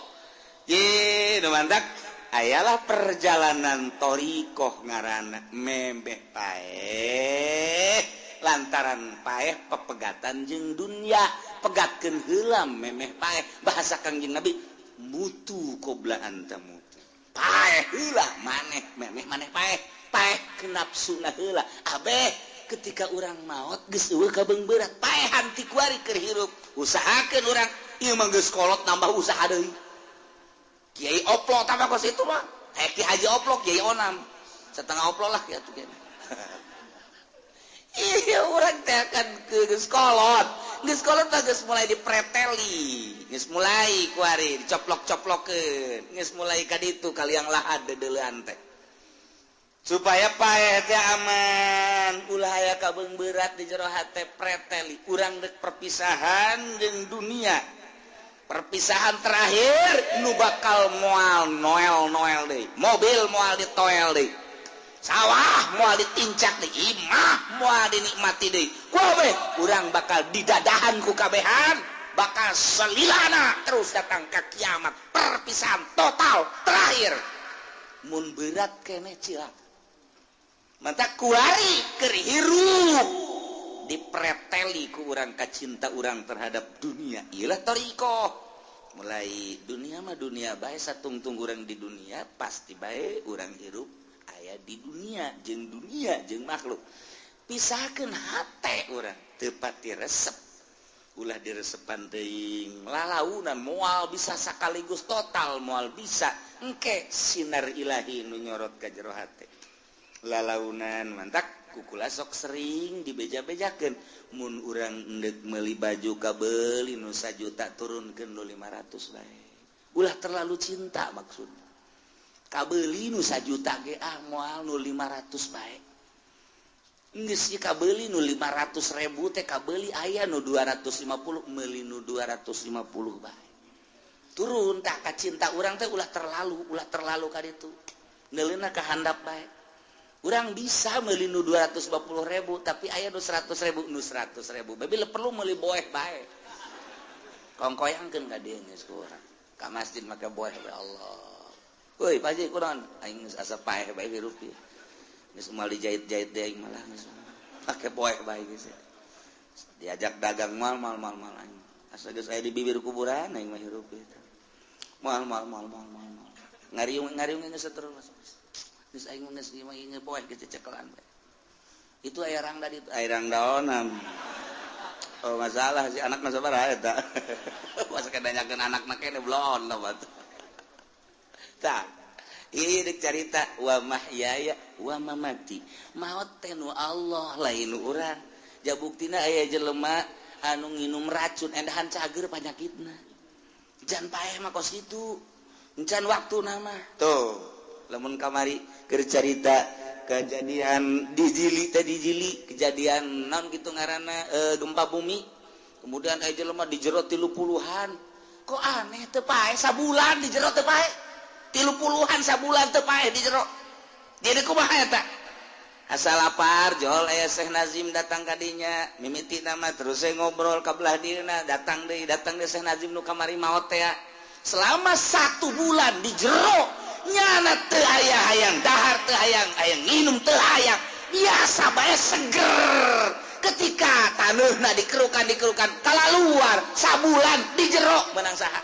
Ye, nu mantak ayalah perjalanan thoriqoh ngaranna memeh paeh lantaran paeh pepegatan jeung dunya, pegatkeun heula memeh paeh. Bahasa Kangjeng Nabi mutu qobla anta mutu. Paeh heula maneh memeh maneh paeh. Paeh kenapsuna heula. Abeh ketika urang maot geus eueuh kabeung berat, paehan ti kuari keur hirup. Usahakeun urang ieu mah geus kolot nambah usaha deui. Kiai oplok tambah kos itu mah. Ki Haji oplok, Kiai onam. Setengah oplok lah ya tuh. Iya urang teh kan geus kolot. Geus kolot mah geus mulai dipreteli, geus mulai kuari dicoplok-coplokeun, geus mulai ka ditu kaliang lahat deudeulean teh. Supaya paeh teh aman, ulah aya kabeung berat di jero hate preteli. Urang deuk perpisahan jeung dunia. Perpisahan terakhir nu bakal moal noel-noel deui. Mobil moal ditoel deui. Sawah moal ditincak deui, imah moal dinikmati deui. Kabeh urang bakal didadahan ku kabehan, bakal selilana terus datang ka kiamat. Perpisahan total terakhir. Mun berat keneh cilaka. Mata kuari keur hirup dipreteli ku urang kacinta urang terhadap dunia. Iyalah thoriqoh. Mulai dunia mah dunia bae, satungtung urang di dunia pasti bae urang hirup aya di dunia jeung makhluk. Pisahkeun hate urang teu pati resep. Ulah diresepan teuing lalaunan moal bisa sakaligus total, moal bisa. Engke sinar ilahi nu nyorot ka jero hate. Lalaunan mantak kukula sok sering dibeja-bejakeun mun urang endek meuli baju kabeuli nu sajuta turunkeun nu 500 bae. Ulah terlalu cinta maksudna. Kabeuli nu sajuta ge ah moal nu 500 bae. Geus ieu kabeuli nu 500.000 teh kabeuli aya nu 250 meuli nu 250 bae. Turun tah ka cinta urang teh ulah terlalu ka ditu. Neuleuna ka handap bae. Urang bisa meuli nu 250.000 tapi aya nu 100.000 nu 100.000. Bae perlu meuli boeh bae. Kongkoyangkeun ka dieu geus ku urang. Ka masjid make boeh bae Allah. Euy Pak Haji kunaon? Aing geus asa paeh bae hirup ieu. Geus moal dijahit-jahit deui aing malah geus. Make boeh bae geus. Diajak dagang mal mal mal mal aing. Asa geus aya di bibir kuburan aing mah hirup ieu. Mal mal mal mal mal. Ngariung-ngariung geus terus. Geus aing geus ieu mah ieu boeh geus cecekelan bae. Itu aya rangda ditu, aya rangdaonan. Oh masalah si anak mah sabaraha eta. Masa kedanyakeun anakna kene blon batu. Tah, ieu deuk carita wa mahyaya wa mamati. Maot teh nu Allah lain nu urang. Ja buktina aya jelema anu nginum racun endahan cager panyakitna. Jan paeh mah kos kitu. Encan waktuna mah. Tuh. Lamun kamari keur carita kejadian di Jili teh di Jili kejadian naon kitu ngaranna gempa bumi kemudian aya jelema di jero 30-an kok aneh teu paeh sabulan di jero teu paeh 30-an sabulan teu paeh di jero jadi kumaha eta asa lapar jol aya Syekh Nazim datang ka dinya mimiti nama terus saya ngobrol ka belah dieuna datang deui Syekh Nazim nu kamari maot teh selama 1 bulan di jero nyana teu aya hayang dahar teu hayang hayang nginum teu hayang biasa bae seger ketika taneuhna dikerukan kalaluar sabulan di jero menang saha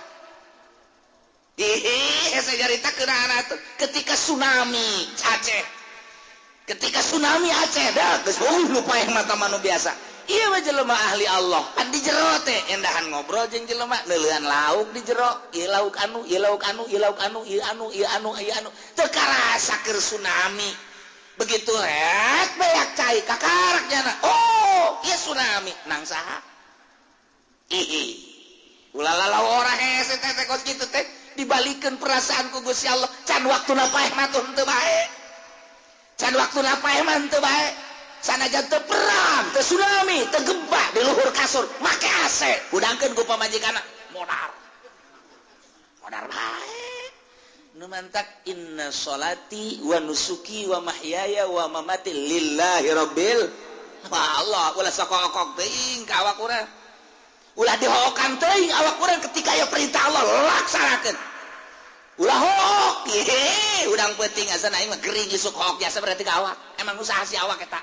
ih saya caritakeun anak tuh ketika tsunami Aceh dah geus lupa yang mata manu biasa ieu mah jelema ahli Allah pan di jero teh endahan ngobrol jeung jelema neuleuan lauk di jero ieu lauk anu ieu lauk anu ieu lauk anu ieu anu ieu anu ieu anu teu karasa keur tsunami begitu rek beak cai kakarak jana oh ieu tsunami nang saha ih ulah lalawora hese teh kos kitu teh dibalikeun perasaan ku Gusti Allah can waktuna paeh mah teu bae can waktuna paeh mah teu bae sanajan teu perang, teu tsunami, teu gempa di luhur kasur, make AC, hudangkeun ku pamajikanna, modar. Modar bae. Nu mantak inna sholati wa nusuki wa mahyaya wa mamati lillahi rabbil Allah. Ulah sokok-okok teuing ka awak urang. Ulah dihokan teuing awak urang ketika aya perintah Allah laksanakeun. Ulah hook, ye, udang penting asa aing mah gering isuk hook biasa berarti ka awak. Emang usaha si awak eta.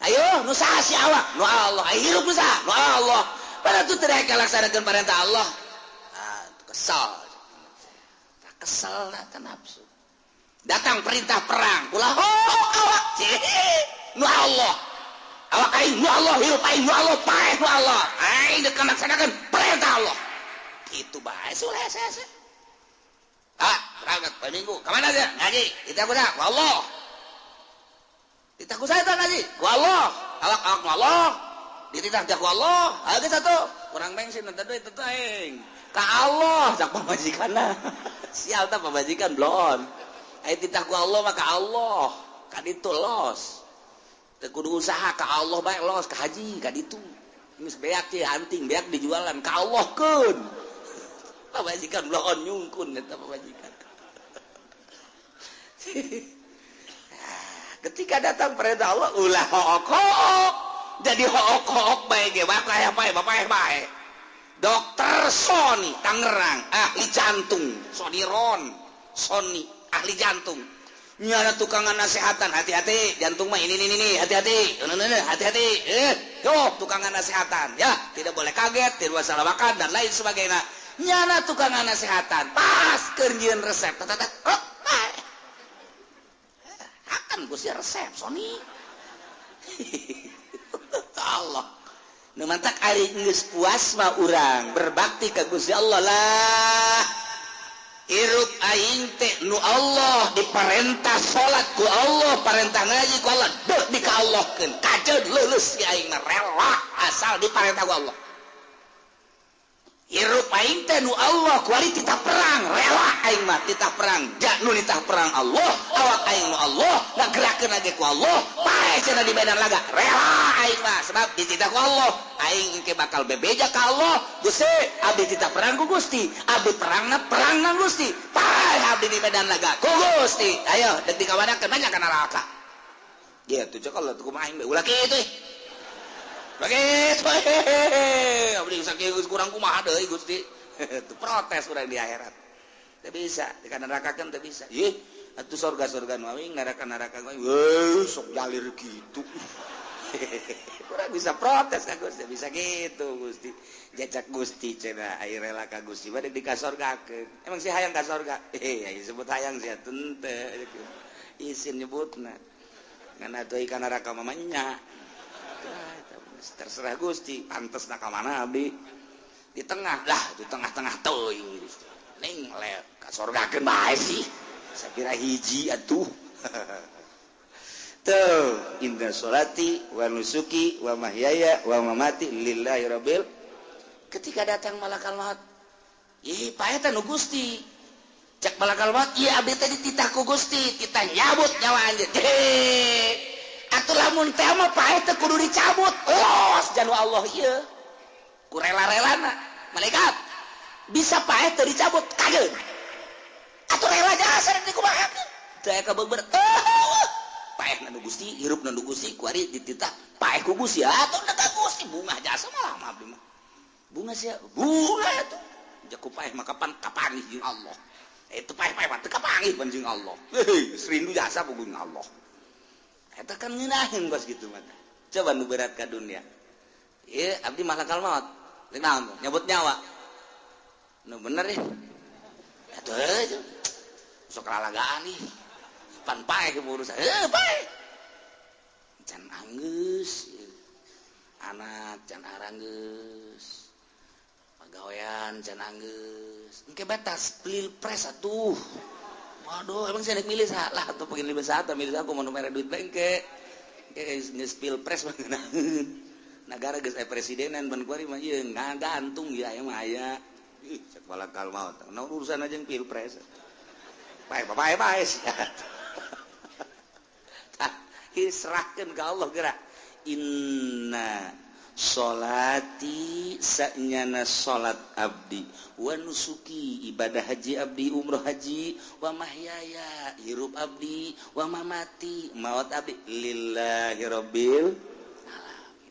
Ayo, nu saha si awak? Nu Allah. Ayo hirup nu saha? Nu Allah. Pada tu teu laksanakeun perintah Allah. Ah, kesal. Tak kesal na nafsu. Datang perintah perang, ulah hook awak. Nu Allah. Awak aing nu Allah, hirup aing nu Allah, paeh nu Allah. Aing deuk laksanakeun perintah Allah. Kitu bae suleh. Ah, berangkat poe Minggu. Ka mana aja? Ngaji. Kita kuda, ku Allah. Titah ku saya ngaji, ku Allah. Awak-awak ku Allah. Dititah ku Allah. Ayo geus atuh. Kurang bensin teh duit teh aing. Ka Allah cak pamajikanna. Sial tah pamajikan bloon. Aya titah ku Allah mah ka Allah. Ka ditu los. Teu kudu usaha ka Allah bae los ka haji ka ditu. Geus beak teh anting beak dijualan ka Allah keun. Pamajikan bloon nyungkun eta pamajikan. Ketika datang perintah Allah ulah hook-hook. Jadi hook-hook bae ge bapak bae bapak bae. Dokter Sony Tangerang ahli jantung, Sony Ron, Sony ahli jantung. Nyana tukangan nasehatan, hati-hati jantung mah ini hati-hati, hati-hati, yo tukangan nasehatan ya, tidak boleh kaget, tidak boleh salah makan dan lain sebagainya. Nyana tukangan nasehatan pas keur nyieun resep, oh, akan gue sih resep Sony. Allah nu mantak ari geus puas mah urang berbakti ka Gusti Allah lah. Hirup aing teh nu Allah, diperintah salat ku Allah, parentah ngaji ku Allah, dek di ka Allahkeun kajeun leuleus ge aing mah rela asal diparentah ku Allah. Hirup aing teh nu Allah kuari titah perang, rela aing mah titah perang, ja nu nitah perang Allah, awak aing nu Allah, ngagerakeun lagi ku Allah, paeh cenah di medan laga, rela aing mah sebab dititah ku Allah. Aing engke bakal bebeja ka Allah, Gusti, abdi titah perang ku Gusti, abdi perangna perang nang Gusti, paeh abdi di medan laga ku Gusti. Ayo dek dikawadakeun banyak kana neraka. Gitu cek Allah tuh kumaha aing ulah kitu. Begitu, abdi sakieu kurang kumaha deui Gusti. Tuh protes urang di akhirat. Teu bisa, di kana neraka kan teu bisa. Ih, atuh sorga-sorga nu aing, neraka-neraka nu aing. Weuh, sok jalir kitu. Kurang bisa protes ka Gusti, bisa gitu Gusti. Jajak Gusti cenah aya rela ka Gusti bade dikasorgakeun. Emang si hayang ka sorga? Eh, sebut hayang sia teu. Isin nyebutna. Ngan atuh ka neraka mah nya. Terserah Gusti, pantes nak mana abdi di tengah lah, di tengah-tengah teuing Gusti. Ning le kasorgakeun bae sih. Sapira hiji atuh. Tuh, inna sholati wa nusuki wa mahyaya wa mamati lillahi rabbil. Ketika datang malakal maut, ih paeh teh nu Gusti. Cek malakal maut, ieu abdi teh dititah ku Gusti, titah nyabut nyawa anjeun. Atuh lamun teh mah paeh teh kudu dicabut. Los janu Allah ieu. Ku rela-relana malaikat. Bisa paeh teu dicabut kageun. Atuh rela jasa rek dikumahakeun. Teu aya kabeber. Paeh nu Gusti, hirup nu Gusti, kuari dititah paeh ku Gusti. Atuh da ka Gusti bungah jasa mah lama abdi mah. Bunga sia, bunga atuh. Jaku paeh mah kapan kapanggih jeung Allah. Itu paeh-paeh mah teu kapanggih pan jeung Allah. Heuh, rindu jasa puguh Allah. Eta kan ngeunaheun kos kitu mah. Coba nu berat ka dunia. Ieu abdi malakal maut. Rek naon nyabut nyawa. Nu bener ya. Atuh heuh. Sok lalagaan ih. Pan paeh urusan. Heuh paeh. Can anggeus. Anak can aranggeus. Pagawean can anggeus. Engke batas pilpres atuh. Waduh, emang saya milih salah atau pengen milih satu, milih aku mau mere duit bengke. Engke geus pilpres mah ngeunaheun. Nagara geus aya presidenan ban kuari mah ieu ngagantung ya aya mah aya. Ih, cek malakal maut. Naon urusan aja jeung pilpres. Pae pae pae sia. Tah, serahkeun ka Allah geura. Inna sholati sanyana salat abdi wa nusuki ibadah haji abdi umroh haji wa mahyaya hirup abdi wa mamati maut abdi lillahi rabbil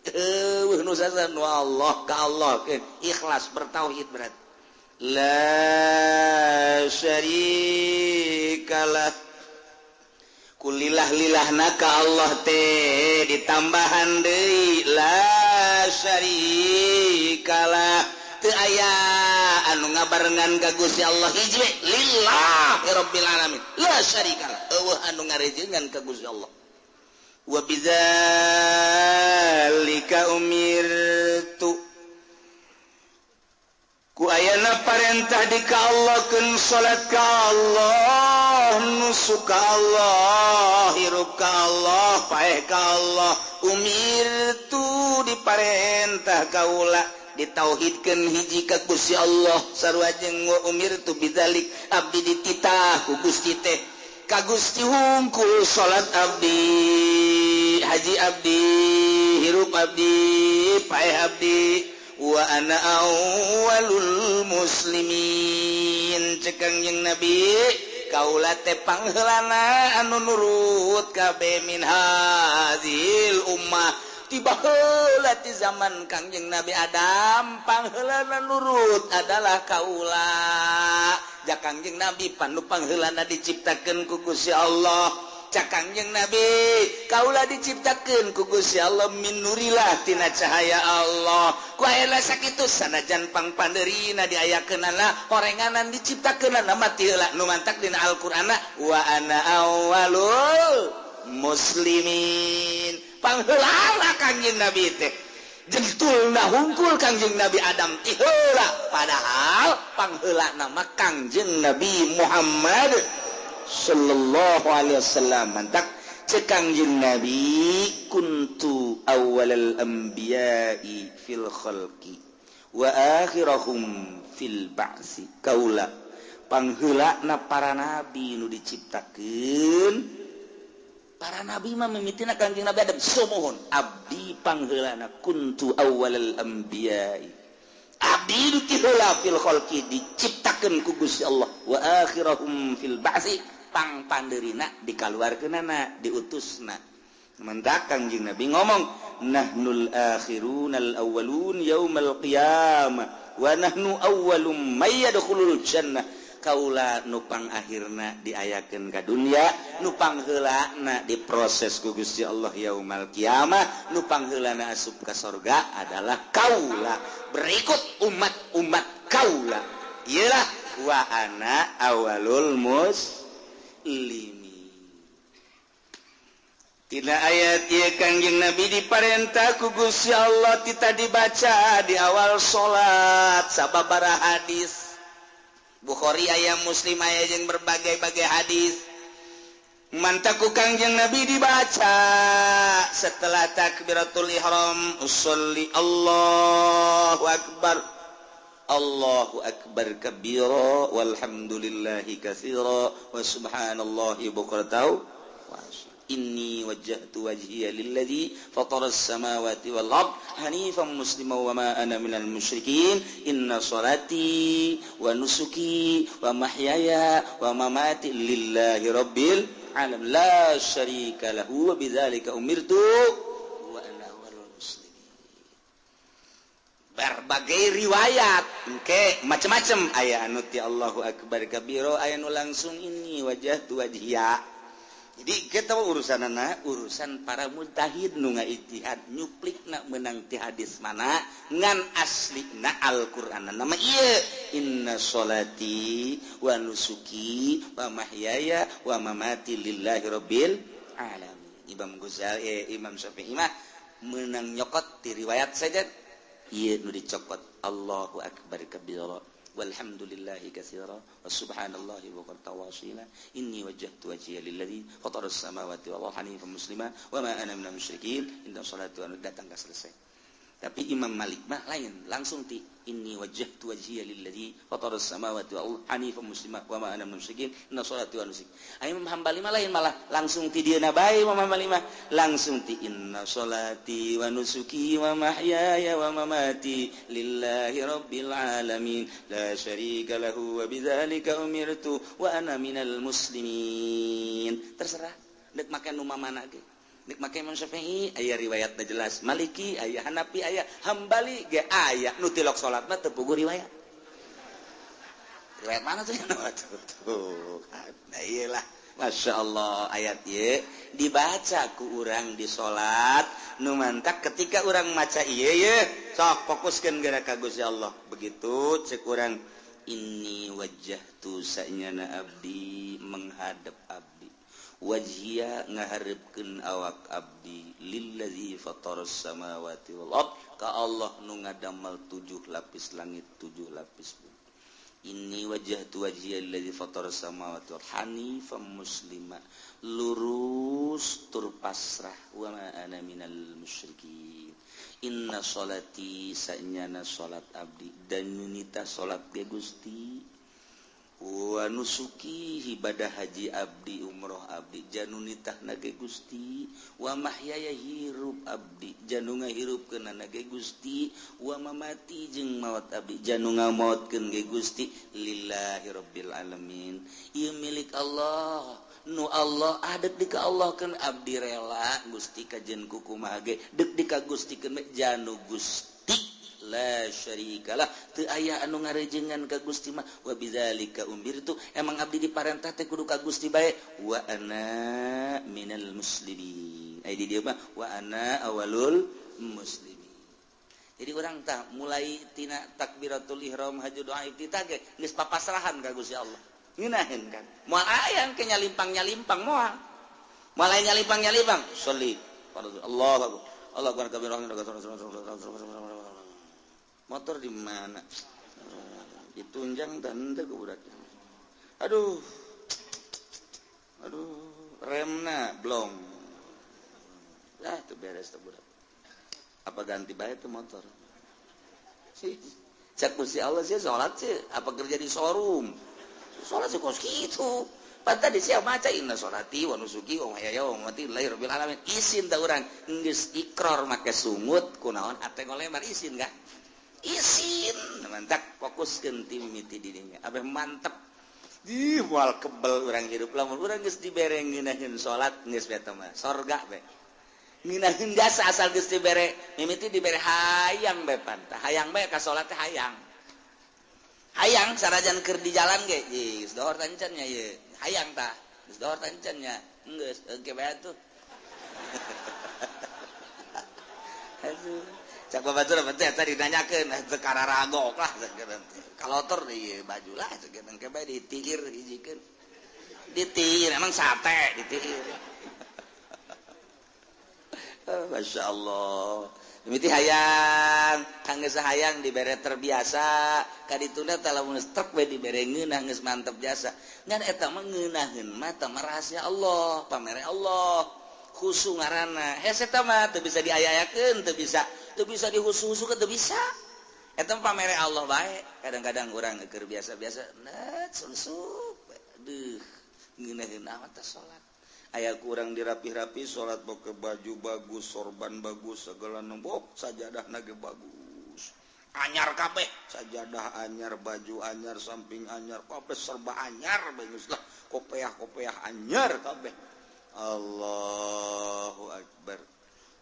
alamin. Nu sasan wa Allah ka Allah ikhlas bertauhid berat la syarikalah kulillah lillahna ka Allah teh ditambahan deui la syarikalah teu aya anu ngabarengan ka Gusti Allah hiji lillahi rabbil alamin la syarikalah eueuh anu ngarejengan ka Gusti Allah. Wa bidzalika umirtu ku ayana parentah di ka Allah keun salat ka Allah nusuk ka Allah hirup ka Allah paeh ka Allah umirtu diparentah kaula ditauhidkeun hiji ka Gusti Allah sarua jeung wa umirtu bidzalik abdi dititah ku Gusti teh ka Gusti hungkul salat abdi haji abdi hirup abdi paeh abdi wa ana awwalul muslimin. Cekang jeung Nabi kaula teh pangheulana anu nurut kabeh min hadhil ummah tiba heula ti zaman Kangjeng Nabi Adam pangheulana nurut adalah kaula. Ja Kangjeng Nabi panu pangheulana diciptakeun ku Gusti Allah. Cak Kangjeng Nabi kaula diciptakeun ku Gusti Allah min nurillah tina cahaya Allah. Ku ayeuna sakitu sanajan pangpandeurina diayakeunana horenganan diciptakeunana mati heula nu mantak dina Al-Qur'anna wa ana awwalul muslimin. Pangheulana Kangjeng Nabi teh jentulna hungkul Kangjeng Nabi Adam ti heula, padahal pangheulana mah Kangjeng Nabi Muhammad sallallahu alaihi wasallam. Mantak cek Kangjeng Nabi kuntu awwalal anbiya'i fil khalqi wa akhirahum fil ba'si. Kaula pangheulana para nabi nu diciptakeun. Para nabi mah mimitina Kangjeng Nabi Adam. Sumuhun abdi pangheulana kuntu awwalal anbiya'i, abdi nu ti heula fil khalqi diciptakeun ku Gusti Allah, wa akhirahum fil ba'si pangpandeurina dikaluarkeunana diutusna. Mantak Kangjeng Nabi ngomong nahnul akhirunal awwalun yaumal qiyamah wa nahnu awwalum may yadkhulul jannah. Kaula nupang akhirna diayakeun ka dunya, nupang heulana diproses ku Gusti Allah yaumal kiamah, nupang heulana asup ka sorga adalah kaula berikut umat-umat kaula. Iyalah wa ana awalul muslimin. Tina ayat ieu Kangjeng Nabi diparentah ku Gusti Allah tita dibaca di awal salat sababaraha hadis Bukhari aya Muslim aya jeung berbagai-bagai hadis. Mantaku Kangjeng Nabi dibaca setelah takbiratul ihram, usolli Allahu akbar, Allahu akbar kabira walhamdulillahi katsira wa subhanallahi bukratan wa asila. Inni wajjahtu wajhiya lilladzi fatara as-samawati wal ard hanifan musliman wa ma ana minal musyrikin. Inna salati wa nusuki wa mahyaya wa mamati lillahi rabbil alamin la syarika lahu wa bidzalika umirtu wa ana awwalul muslimin. Berbagai riwayat engke macam-macam aya anu ti Allahu akbar kabira, aya nu langsung inni wajjahtu wajhiya. Jadi kita urusan anak, urusan para mujtahid nu ngaijtihad nyuplikna meunang ti hadis mana ngan aslina Al-Qur'an nama ieu inna sholati wa nusuki wa mahyaya wa mamati lillahi rabbil alamin. Imam Ghazali, Imam Syafi'i mah meunang nyokot ti riwayat saja ieu nu dicokot Allahu akbar kabira walhamdulillahi katsira wa subhanallahi bukratan wa asila. Inni wajjahtu wajhiya lilladzi fatara as-samawati wal arda hanifan muslima wa ma ana minal musyrikin. Inna salatu wa datang ka selesai. Tapi Imam Malik mah lain, langsung ti inni wajjahtu wajhiya lilladzi fatara as-samawati wal arda hanifan muslima wa ma ana minal musyrikin. Inna salati wa nusuki. Imam Hambali mah lain, malah langsung ti dieuna bae. Imam Hambali mah langsung ti inna salati wa nusuki wa mahyaya wa mamati lillahi rabbil alamin la syarika lahu wa bidzalika umirtu wa ana minal muslimin. Terserah deuk make nu mana ge. Nek make Imam Syafi'i aya riwayatna jelas, Maliki aya, Hanafi aya, Hambali ge aya. Nu tilok salat mah teu puguh riwayat. Riwayat mana tuh? Tuh. Nah iyalah, Masya Allah ayat ieu dibaca ku urang di salat nu mantak ketika urang maca ieu ye sok fokuskeun geura ka Gusti Allah. Begitu cek urang inni wajjahtu sanyana abdi menghadap abdi wajhiya ngaharepkeun awak abdi lillazi fataras samawati wal ard ka Allah nu ngadamel 7 lapis langit 7 lapis bumi. Inni wajjahtu wajhiya lillazi fataras samawati wal hanifan muslima lurus tur pasrah wa ma ana minal musyrikin. Inna salati sanyana salat abdi dan nyunita salat ge Gusti wa nusuki ibadah haji abdi umroh abdi janunitah nage Gusti wa mahyaya hirup abdi janu ngahirupkeun nage Gusti wa mamati jeung maot abdi janu ngamaotkeun ge Gusti lillahi rabbil alamin. Ieu milik Allah nu Allah adek di ka Allah keun abdi rela Gusti kajen kukumaha ge dek di ka Gusti keun janu Gusti la syarikalah teu aya anu ngarejengan ka Gusti mah wa bidzalika umirtu emang abdi diparentah teh kudu ka Gusti bae wa ana minal muslimin. Ai di dieu mah wa ana awalul muslimin. Jadi urang tah mulai tina takbiratul ihram haji doa iftitah ge geus papasrahan ka Gusti Allah. Ngeunaheun kan. Moal aya ke nyalimpang-nyalimpang moal. Mulai nyalimpang-nyalimpang sholli Allah akbar. Allah akbar kabir. Motor di mana? Ditunjang dan teu ku budak. Aduh. Aduh, remna blong. Ah, teu beres teh budak. Apa ganti bae tuh motor? Sih, cek ku si Allah sih salat sih, apa kerja di showroom? Salat sih kos kitu. Pan tadi sia maca inna sholati wa nusuki wa mahyaya wa mamati lillahi rabbil alamin. Isin tah urang geus ikrar make sungut kunaon ate ngolemar isin kah? Isin mantak fokuskeun ti mimiti dirinya. Abeh mantep. Di moal kebel urang hidup lamun urang geus dibere ngeunaheun salat geus beta mah sorga be. Ngeunaheun jasa asal geus dibere mimiti dibere hayang be pantah. Hayang bae ka salat teh hayang. Hayang sarajan keur di jalan ge geus dohor tancan nya ieu. Hayang tah geus dohor tancan nya geus engke bae atuh. Aduh cak babatur teh eta dinanyakeun teu kararagok lah kalotor ieu baju lah engke bae ditiir hijikeun ditiir emang sate ditiir. Masya Allah mimiti hayang kangge hayang dibere terbiasa kadituna tah lamun truk we dibere ngeunah geus mantep jasa ngan eta mah ngeunaheun mah tah rahasia Allah pamere Allah khusu ngaranna hese eta mah teu bisa diaya-ayakeun teu bisa dihusu-husukeun teu bisa eta mah pamere Allah bae. Kadang-kadang urang keur biasa-biasa net sunsup aduh ngeunaheun amat tah salat aya kurang dirapih-rapi salat pakai baju bagus sorban bagus segala nombok sajadah nage bagus anyar kabeh sajadah anyar baju anyar samping anyar kabeh serba anyar bagus lah kopeah-kopeah anyar kabeh. Allahu akbar.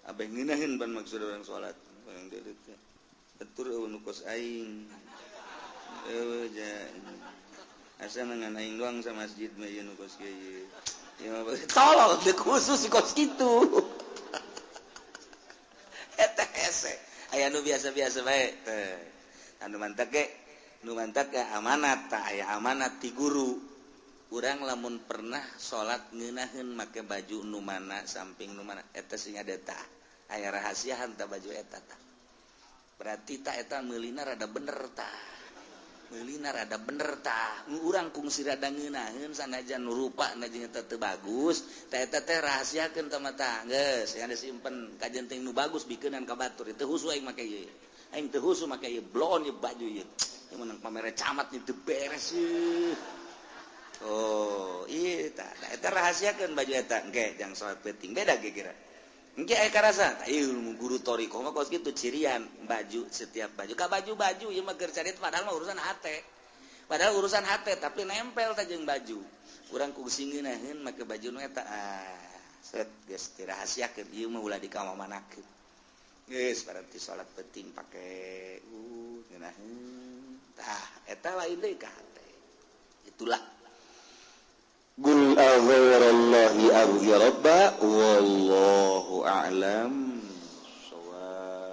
Abeh ngeunaheun ban maksud urang salat urang deuleu teh atur eueuh nu kos aing eueuh ja asa ngan aing doang sa masjid mah ieu nu kos kieu. Tolong teu khusus kos kitu. Eta hese. Aya nu biasa-biasa bae teh. Anu mantak ge, nu mantak ge amanat tah aya amanat ti guru. Urang lamun pernah salat ngeunaheun make baju nu mana samping nu mana eta sing ada tah. Aya rahasiahan tah baju eta tah. Berarti tah eta meulina rada bener tah. Meulina rada bener tah. Urang kungsi rada ngeunaheun sanajan nu rupa na jeung eta teu bagus, tah eta teh rahasiakeun tah mah tah. Geus, yang disimpen kajen teh nu bagus bikeunan ka batur. Teu husu aing make ieu. Aing teu husu make ieu bloon ieu baju ieu. Ieu menang pamere camat ieu teu beres ieu. Oh, ieu tah eta rahasiakeun baju eta. Engke jang salat penting beda ge kira. Engke aya karasa, tah ieu guru thoriqoh mah kos kitu cirian baju setiap baju. Ka baju-baju ieu mah keur carit padahal mah urusan hate. Padahal urusan hate tapi nempel tah jeung baju. Urang kungsi ngeunaheun make baju nu eta. Ah, set geus dirahasiakeun ieu mah ulah dikamamanakeun. Geus berarti salat penting pake ngeunaheun. Tah, eta lain deui ka hate. Itulah Qul aghairallahi abghi rabba wallahu a'lam.